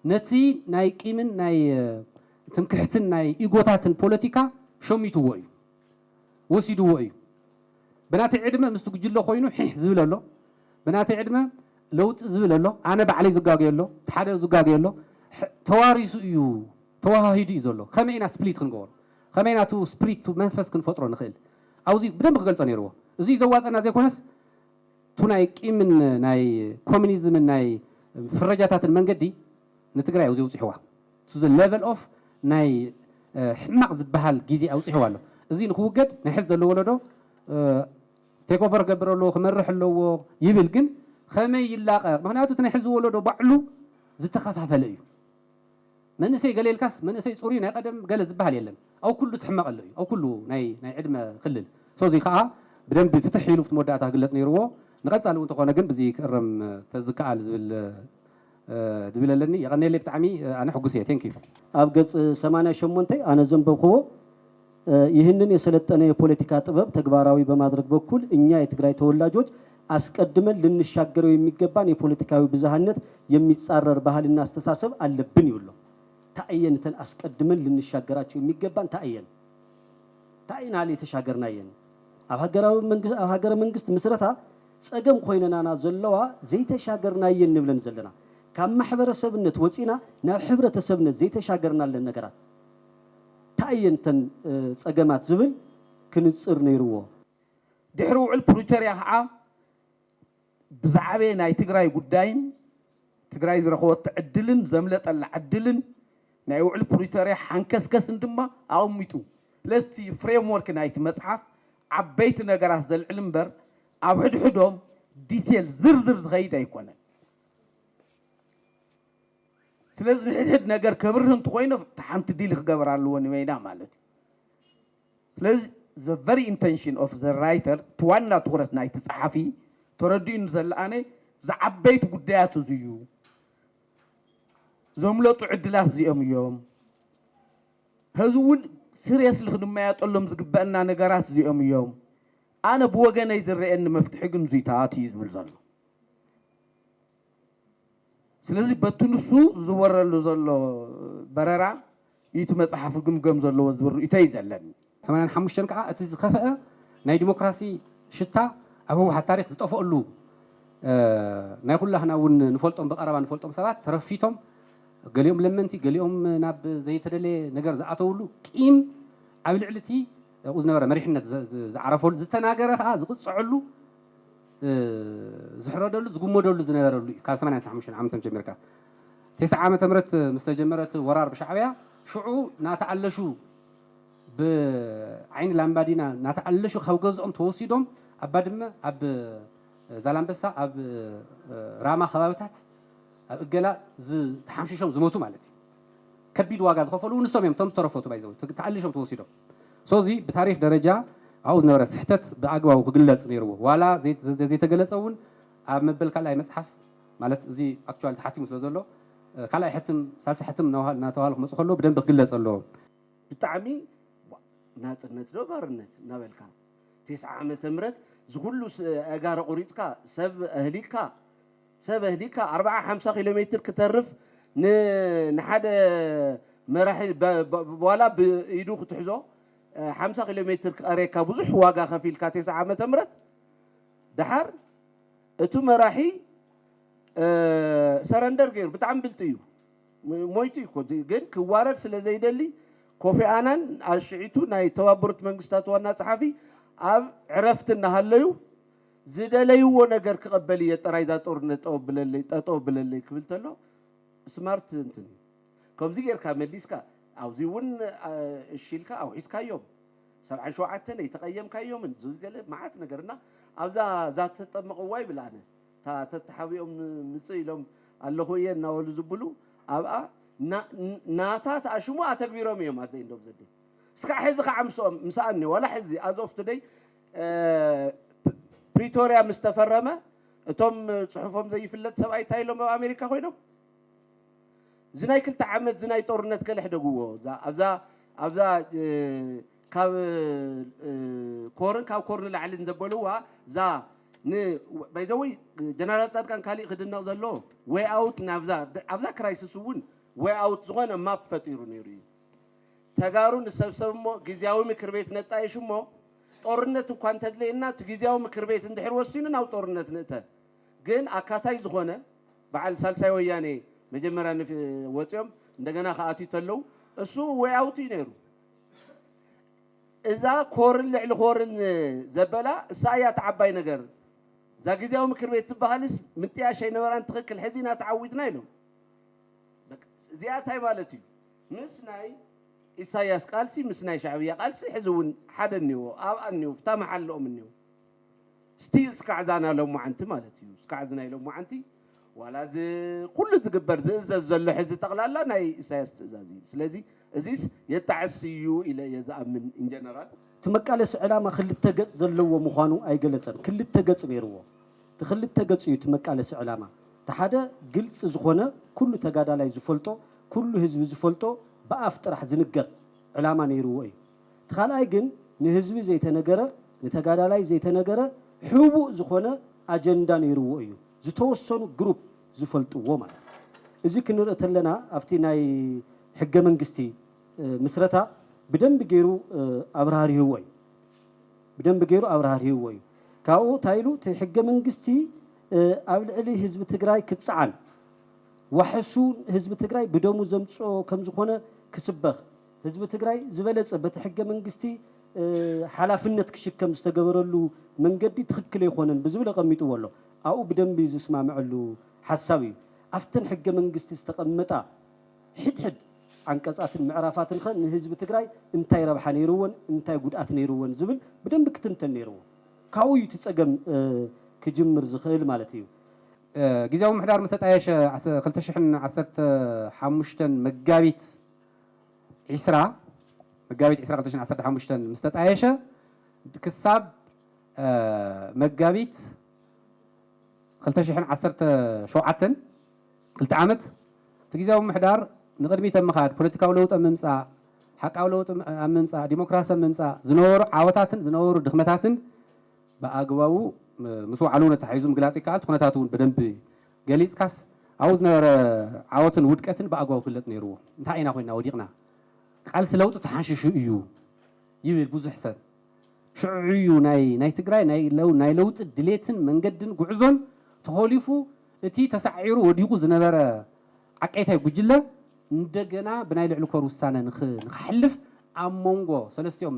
ነቲ ናይ ቂምን ናይ ትምክሕትን ናይ ኢጎታትን ፖለቲካ ሸሚትዎ እዩ ወሲድዎ እዩ። ብናተይ ዕድመ ምስቲ ጉጅለ ኮይኑ ሒሕ ዝብል ኣሎ። ብናተይ ዕድመ ለውጢ ዝብል ኣሎ። ኣነ ባዕለይ ዝጋገየ ኣሎ፣ እቲ ሓደ ዝጋገየ ኣሎ። ተዋሪሱ እዩ ተዋሃሂዱ እዩ ዘሎ። ከመይ ኢና ስፕሊት ክንገብሮ? ከመይ ኢና እቲ ስፕሪት መንፈስ ክንፈጥሮ ንኽእል? ኣብዚ ብደንብ ክገልጾ ነይርዎ። እዚ ዘዋጸና ዘይኮነስ እቲ ናይ ቂምን ናይ ኮሚኒዝምን ናይ ፍረጃታትን መንገዲ ንትግራይ ኣብዚ ኣውፂሕዋ። To the level of ናይ ሕማቕ ዝበሃል ግዜ ኣውፂሕዋ ኣሎ። እዚ ንክውገድ ናይ ሕዚ ዘሎ ወለዶ ቴክ ኦቨር ክገብር ኣለዎ፣ ክመርሕ ኣለዎ ይብል። ግን ከመይ ይላቐቕ? ምክንያቱ እቲ ናይ ሕዚ ወለዶ ባዕሉ ዝተኸፋፈለ እዩ። መንእሰይ ገለ ኢልካስ መንእሰይ ፅሩይ ናይ ቀደም ገለ ዝበሃል የለን። ኣብ ኩሉ ትሕመቕ ኣሎ እዩ፣ ኣብ ኩሉ ናይ ናይ ዕድመ ክልል። So እዚ ከዓ ብደንቢ ፍትሕ ኢሉ ኣብቲ መወዳእታ ክግለፅ ነይርዎ። ንቐፃሊ እውን እንተኾነ ግን ብዚ ክእረም ተዝከኣል ዝብል ድብል ኣለኒ። የቐኔለይ ብጣዕሚ ኣነ ሕጉስ እየ። Thank you። ኣብ ገጽ ሰማንያ ሸሞንተ ኣነ ዘንበብክዎ ይህንን የሰለጠነ የፖለቲካ ጥበብ ተግባራዊ በማድረግ በኩል እኛ የትግራይ ተወላጆች አስቀድመን ልንሻገረው የሚገባን የፖለቲካዊ ብዝሃነት የሚጻረር ባህልና አስተሳሰብ አለብን ይብሎ። ታእየን እተን አስቀድመን ልንሻገራቸው የሚገባን ታእየን ታእየን አለ የተሻገርናየን ኣብ ሃገራዊ መንግስት ኣብ ሃገረ መንግስት ምስረታ ጸገም ኮይነናና ዘለዋ ዘይተሻገርናየን ንብለን ዘለና ካብ ማሕበረሰብነት ወጺና ናብ ሕብረተሰብነት ዘይተሻገርናለን ነገራት ታእየን እተን ጸገማት ዝብል ክንጽር ነይርዎ። ድሕሪ ውዕል ፕሪቶርያ ከዓ ብዛዕበ ናይ ትግራይ ጉዳይን ትግራይ ዝረኸበቶ ዕድልን ዘምለጠላ ዕድልን ናይ ውዕል ፕሪቶርያ ሓንከስከስን ድማ ኣቐሚጡ። ስለዚ ፍሬምወርክ ናይቲ መፅሓፍ ዓበይቲ ነገራት ዘልዕል እምበር ኣብ ሕድሕዶም ዲቴል ዝርዝር ዝኸይድ ኣይኮነን። ስለዚ ንሕድሕድ ነገር ከብርህ እንተኾይኑ ሓንቲ ዲል ክገበር ኣለዎ ንበይና ማለት እዩ። ስለዚ the very intention of the writer እቲ ዋና ትኹረት ናይቲ ጸሓፊ ተረዲኡኒ ዘለ ኣነ ዝዓበይቲ ጉዳያት እዚ እዩ ዘምለጡ ዕድላት እዚኦም እዮም። ህዝቢ እውን ስሪየስሊ ክንመያጠሎም ዝግበአና ነገራት እዚኦም እዮም። ኣነ ብወገነይ ዝረአየኒ መፍትሒ ግን እዙይታት እዩ ዝብል ዘሎ። ስለዚ በቲ ንሱ ዝበረሉ ዘሎ በረራ እዩ እቲ መፅሓፍ ክግምገም ዘለዎ ዝብል ርእይቶ እዩ ዘለኒ። ሰማንያን ሓሙሽተን ከዓ እቲ ዝኸፍአ ናይ ዲሞክራሲ ሽታ ኣብ ህወሓት ታሪክ ዝጠፍአሉ ናይ ኩላህና እውን ንፈልጦም ብቐረባ ንፈልጦም ሰባት ተረፊቶም ገሊኦም ለመንቲ ገሊኦም ናብ ዘይተደለየ ነገር ዝኣተውሉ ቂም ኣብ ልዕሊ እቲ ኣብኡ ዝነበረ መሪሕነት ዝዓረፈሉ ዝተናገረ ከዓ ዝቕፅዐሉ ዝሕረደሉ ዝጉመደሉ ዝነበረሉ እዩ። ካብ ሰማንያን ሓሙሽተን ዓመተ ጀሚርካ ተስዓ ዓመተ ምህረት ምስ ተጀመረ እቲ ወራር ብሻዕብያ ሽዑ ናተኣለሹ ብዓይኒ ላምባዲና ናተኣለሹ ካብ ገዝኦም ተወሲዶም ኣብ ባድመ ኣብ ዛላምበሳ ኣብ ራማ ከባብታት ኣብ እገላ ተሓምሽሾም ዝሞቱ ማለት እዩ። ከቢድ ዋጋ ዝኸፈሉ እውን ንሶም እዮም። እቶም ዝተረፉ ባይ ዘ ወይ ተኣሊሾም ተወሲዶም። So እዚ ብታሪኽ ደረጃ ኣብኡ ዝነበረ ስሕተት ብኣግባቡ ክግለፅ ነይርዎ። ዋላ ዘይተገለፀ እውን ኣብ መበል ካልኣይ መፅሓፍ ማለት እዚ actually ተሓቲሙ ስለ ዘሎ ካልኣይ ሕትም ሳልሳይ ሕትም እናተባህለ ክመፅእ ከለዎ ብደንቢ ክግለፅ ኣለዎ። ብጣዕሚ ናፅነት ዶ ባርነት እናበልካ ተስዓ ዓመተ ምህረት ዝኩሉ ኣእጋር ኣቑሪፅካ ሰብ ኣህሊክካ ሰብ ኣህሊካ ኣርብዓ ሓምሳ ኪሎ ሜትር ክተርፍ ንሓደ መራሒ ዋላ ብኢዱ ክትሕዞ ሓምሳ ኪሎ ሜትር ክቐርየካ ብዙሕ ዋጋ ከፊልካ ተስዓ ዓመተ ምህረት ደሓር እቱ መራሒ ሰረንደር ገይሩ ብጣዕሚ ብልጥ እዩ ሞይቱ እዩ ግን ክዋረድ ስለ ዘይደሊ ኮፊ ኣናን ኣሽዒቱ ናይ ተባበሩት መንግስታት ዋና ፀሓፊ ኣብ ዕረፍቲ እናሃለዩ ዝደለይዎ ነገር ክቐበል እየ ጥራይ እዛ ጦርነት ጠጠው ብለለይ ክብል ተሎ ስማርት እንትን ከምዚ ጌርካ መሊስካ ኣብዚ እውን እሺ ኢልካ ኣውሒስካዮም ሰብዓን ሸውዓተን ኣይተቐየምካዮምን ዝገለ መዓት ነገር እና ኣብዛ እዛ ተጠመቕዋ ይብል ኣነ እታ ተተሓቢኦም ምፅእ ኢሎም ኣለኹ እየ እናበሉ ዝብሉ ኣብኣ ናታ ተኣሽሙ ኣተግቢሮም እዮም ኣዘይ እንዶም ዘደይ እስካዕ ሕዚ ከዓ ምስኦም ምሳኣኒ ዋላ ሕዚ as of today ፕሪቶርያ ምስ ተፈረመ እቶም ፅሑፎም ዘይፍለጥ ሰብኣይ እንታይ ኢሎም ኣብ ኣሜሪካ ኮይኖም እዚ ናይ ክልተ ዓመት እዚ ናይ ጦርነት ገለ ሕደግዎ ኣብዛ ኣብዛ ካብ ኮርን ካብ ኮርን ላዕልን ዘበልዋ እዛ ባይዘወይ ጀነራል ፃድቃን ካሊእ ክድነቕ ዘሎ ወይ ኣውት ናብዛ ኣብዛ ክራይስስ እውን ወይ ኣውት ዝኾነ ማፕ ፈጢሩ ነይሩ እዩ ተጋሩ ንሰብሰብ እሞ ግዜያዊ ምክር ቤት ነጣይሽ እሞ ጦርነት እኳ እንተድለየና እቲ ግዜያዊ ምክር ቤት እንድሕር ወሲኑ ናብ ጦርነት ንእተ ግን ኣካታይ ዝኾነ በዓል ሳልሳይ ወያኔ መጀመርያ ወፂኦም እንደገና ከኣትዩ ተለው እሱ ወይ ኣውት እዩ ነይሩ እዛ ኮርን ልዕሊ ኮርን ዘበላ እሳ እያ ተዓባይ ነገር እዛ ግዜያዊ ምክር ቤት ትበሃልስ ምጥያሽ ኣይነበራን፣ ትኽክል፣ ሕዚ ኢና ተዓዊትና ኢሎም። በቃ፣ እዚኣ እንታይ ማለት እዩ? ምስ ናይ ኢሳያስ ቃልሲ፣ ምስ ናይ ሻዕብያ ቃልሲ ሕዚ እውን ሓደ እኒዎ፣ ኣብኣ እኒዎ፣ ፍታ መሓልኦም እኒዎ። ስቲል እስካዕ እዛ ናይ ሎማዓንቲ ማለት እዩ። እስካዕ እዚ ናይ ሎማዓንቲ ዋላ እዚ ኩሉ ዝግበር ዝእዘዝ ዘሎ ሕዚ ጠቕላላ ናይ ኢሳያስ ትእዛዝ እዩ። ስለዚ እዚስ የጣዕስ እዩ ኢለ እየ ዝኣምን። ኢንጀነራል፣ እቲ መቃለሲ ዕላማ ክልተ ገጽ ዘለዎ ምዃኑ ኣይገለጸን። ክልተ ገጽ ነይርዎ። እቲ ክልተ ገጽ እዩ እቲ መቃለሲ ዕላማ። እቲ ሓደ ግልጺ ዝኾነ፣ ኩሉ ተጋዳላይ ዝፈልጦ፣ ኩሉ ህዝቢ ዝፈልጦ፣ ብኣፍ ጥራሕ ዝንገር ዕላማ ነይርዎ እዩ። እቲ ካልኣይ ግን ንህዝቢ ዘይተነገረ፣ ንተጋዳላይ ዘይተነገረ፣ ሕቡእ ዝኾነ ኣጀንዳ ነይርዎ እዩ። ዝተወሰኑ ግሩፕ ዝፈልጥዎ ማለት እዩ። እዚ ክንርኢ ተለና ኣብቲ ናይ ሕገ መንግስቲ፣ እ፣ ምስረታ ብደንቢ ገይሩ፣ እ፣ ኣብራህሪህዎ እዩ። ብደንቢ ገይሩ ኣብራህሪህዎ እዩ። ካብኡ እንታይ ኢሉ? እቲ ሕገ መንግስቲ፣ እ፣ ኣብ ልዕሊ ህዝቢ ትግራይ ክጸዓን፣ ዋሕሱ ህዝቢ ትግራይ ብደሙ ዘምጽኦ ከም ዝኾነ ክስበኽ፣ ህዝቢ ትግራይ ዝበለጸ በቲ ሕገ መንግስቲ፣ እ፣ ሓላፍነት ክሽከም ዝተገበረሉ መንገዲ ትኽክል ኣይኮነን ብዝብል ኣቐሚጥዎ ኣሎ። ኣብኡ ብደንቢ ዝስማምዐሉ ሓሳብ እዩ። ኣብተን ሕገ መንግስቲ ዝተቐመጣ ሕድሕድ ዓንቀጻትን ምዕራፋትን ኸ ንህዝቢ ትግራይ እንታይ ረብሓ ነይርወን፣ እንታይ ጉድኣት ነይርወን ዝብል ብደንቢ ክትንተን ነይርዎ። ካብኡ እዩ እቲ ጸገም፣ እ፣ ክጅምር ዝኽእል ማለት እዩ። እ፣ ግዜያዊ ምምሕዳር ምስ ተጣየሸ ዓሰ-፣ ክልተ ሽሕን ዓሰርተ ሓሙሽተን መጋቢት ዒስራ፣ መጋቢት ዒስራ ክልተ ሽሕን ዓሰርተ ሓሙሽተን ምስ ተጣየሸ ክሳብ፣ እ፣ መጋቢት ክልተ ሽሕን ዓሰርተ ሸውዓተን፣ ክልተ ዓመት፣ እቲ ግዜያዊ ምምሕዳር ንቕድሚት ኣብ ምኻድ፣ ፖለቲካዊ ለውጢ ኣብ ምምጻእ፣ ሓቃዊ ለውጢ ኣብ ምምጻእ፣ ዲሞክራሲ ኣብ ምምጻእ ዝነበሩ ዓወታትን ዝነበሩ ድኽመታትን ብኣግባቡ ምስ ዋዕሉ ነተሓሒዙ ምግላጽ ይከኣል። እቲ ኩነታት እውን ብደንቢ ገሊጽካስ፣ ኣብኡ ዝነበረ ዓወትን ውድቀትን ብኣግባቡ ክግለጽ ነይርዎ። እንታይ ኢና ኮይና ወዲቕና? ቃልሲ ለውጢ ተሓንሺሹ እዩ ይብል ብዙሕ ሰብ። ሽዑ እዩ ናይ፣ ናይ ትግራይ ናይ ለው-፣ ናይ ለውጢ ድሌትን መንገድን ጉዕዞን ተኾሊፉ፣ እቲ ተሳዒሩ ወዲቑ ዝነበረ ዓቀይታይ ጉጅለ እንደገና ብናይ ልዕሊ ኮር ውሳነ ንኽ-፣ ንኽሓልፍ ኣብ መንጎ ሰለስቲኦም፣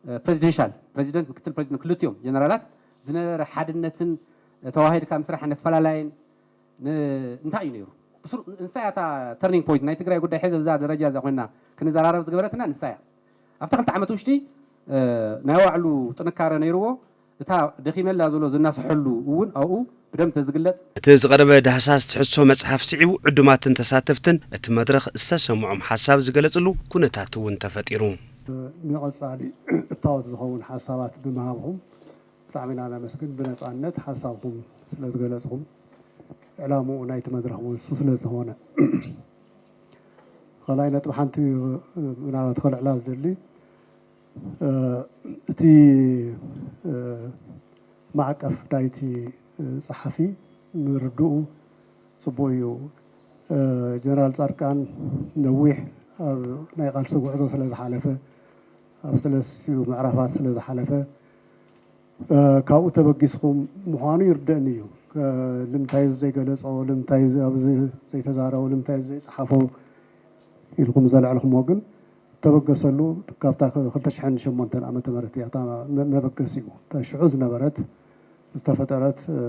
እ፣ ፕሬዚደንሻል፣ ፕሬዚደንት፣ ምክትል ፕሬዚደንት፣ ክልቲኦም ጀነራላት ዝነበረ ሓድነትን፣ እ፣ ተዋሂድካ ምስራሕን ኣፈላላይን ን-፣ እንታይ እዩ ነይሩ? ብስሩ ንሳ እያ እታ ተርኒንግ ፖይንት ናይ ትግራይ ጉዳይ። ሕዚ እዛ ደረጃ እዛ ኮይና ክንዘራረብ ዝገበረትና ንሳ እያ። ኣብታ ክልተ ዓመት ውሽጢ፣ እ፣ ናይ ባዕሉ ጥንካረ ነይርዎ። እታ ደኺመላ ዘሎ ዝናስሐሉ እውን ኣብኡ ብደንብ ተዝግለጽ። እቲ ዝቐረበ ዳህሳስ ትሕዝቶ መጽሓፍ ስዒቡ፣ ዕዱማትን ተሳተፍትን እቲ መድረኽ ዝተሰምዖም ሓሳብ ዝገለጽሉ ኩነታት እውን ተፈጢሩ። ንቐጻሊ እታወት ዝኸውን ሓሳባት ብምሃብኹም ብጣዕሚ ኢና ነመስግን። ብነጻነት ሓሳብኩም ስለ ዝገለጽኩም፣ ዕላምኡ ናይቲ መድረኽ እውን እሱ ስለ ዝኾነ። ካልኣይ ነጥቢ ሓንቲ ምናልባት ከልዕላ ዝደሊ፣ እ፣ እቲ፣ እ፣ ማዕቀፍ ናይቲ፣ እ፣ ጸሓፊ ምርድኡ ጽቡቕ እዩ። እ፣ ጀነራል ጻድቃን ነዊሕ ኣብ ናይ ቃልሲ ጉዕዞ ስለ ዝሓለፈ፣ ኣብ ሰለስቲኡ ምዕራፋት ስለ ዝሓለፈ፣ እ፣ ካብኡ ተበጊስኩም ምዃኑ ይርደእኒ እዩ። ከ-፣ ልምንታይ እዚ ዘይገለጾ፣ ልምንታይ እዚ ኣብዚ ዘይተዛረቦ፣ ልምንታይ እዚ ዘይጸሓፎ ኢልኩም ዘልዐልኩሞ ግን ተበገሰሉ። ካብታ ክልተ ሽሕን ሸሞንተን ዓመተ ምህረት እያ እታ መ-፣ መበገሲኡ። እታ ሽዑ ዝነበረት ዝተፈጠረት፣ እ፣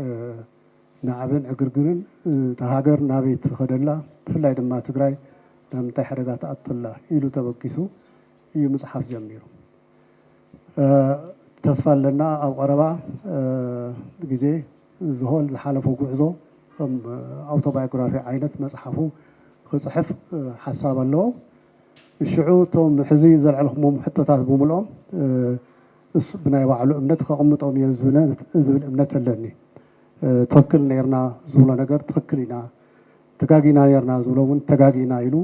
እ፣ ናዕብን ዕግርግርን፣ እ፣ እታ ሃገር ናበይ ትኸደላ፣ ብፍላይ ድማ ትግራይ ናብ ምንታይ ሓደጋ ትኣትላ ኢሉ ተበጊሱ እዩ ምጽሓፍ ጀሚሩ። እ፣ ተስፋ ኣለና ኣብ ቀረባ፣ እ፣ ግዜ ዝሆል ዝሓለፎ ጉዕዞ ከም ኣውቶባዮግራፊ ዓይነት መጽሓፉ ክጽሕፍ፣ እ፣ ሓሳብ ኣለዎ። ሽዑ እቶም ሕዚ ዘልዐልኩሞም ሕቶታት ብምልኦም፣ እ፣ እሱ ብናይ ባዕሉ እምነት ከቕምጦም እየ ዝብለ-፣ ዝብል እምነት ኣለኒ። እ፣ ትኽክል ነይርና ዝብሎ ነገር ትኽክል ኢና፣ ተጋጊና ነይርና ዝብሎ እውን ተጋጊና ኢሉ፣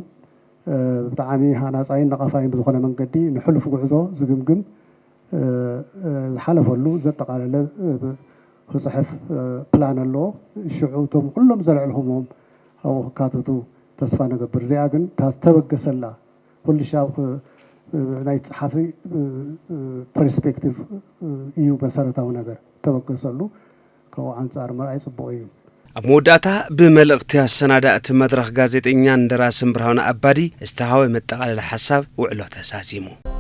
እ፣ ብጣዕሚ ሃናጻይን ነቐፋይን ብዝኾነ መንገዲ ንሕሉፍ ጉዕዞ ዝግምግም፣ እ፣ እ፣ ዝሓለፈሉ ዘጠቓለለ፣ እ፣ ክጽሕፍ፣ እ፣ ፕላን ኣለዎ። ሽዑ እቶም ኩሎም ዘልዐልኩሞም ኣብኡ ክካተቱ ተስፋ ንገብር። እዚኣ ግን እታ ዝተበገሰላ ኩሉ ሻብ ክ-፣ እ፣ ናይ ጸሓፊ፣ እ፣ እ፣ ፐርስፔክቲቭ፣ እ፣ እዩ መሰረታዊ ነገር። ዝተበገሰሉ ካብኡ ኣንጻር ምርኣይ ጽቡቕ እዩ። ኣብ መወዳእታ ብመልእኽቲ ኣሰናዳእቲ መድረኽ ጋዜጠኛን ደራስን ብርሃኑ ኣባዲ ዝተሃወ መጠቓለሊ ሓሳብ ውዕሎ ተዛዚሙ።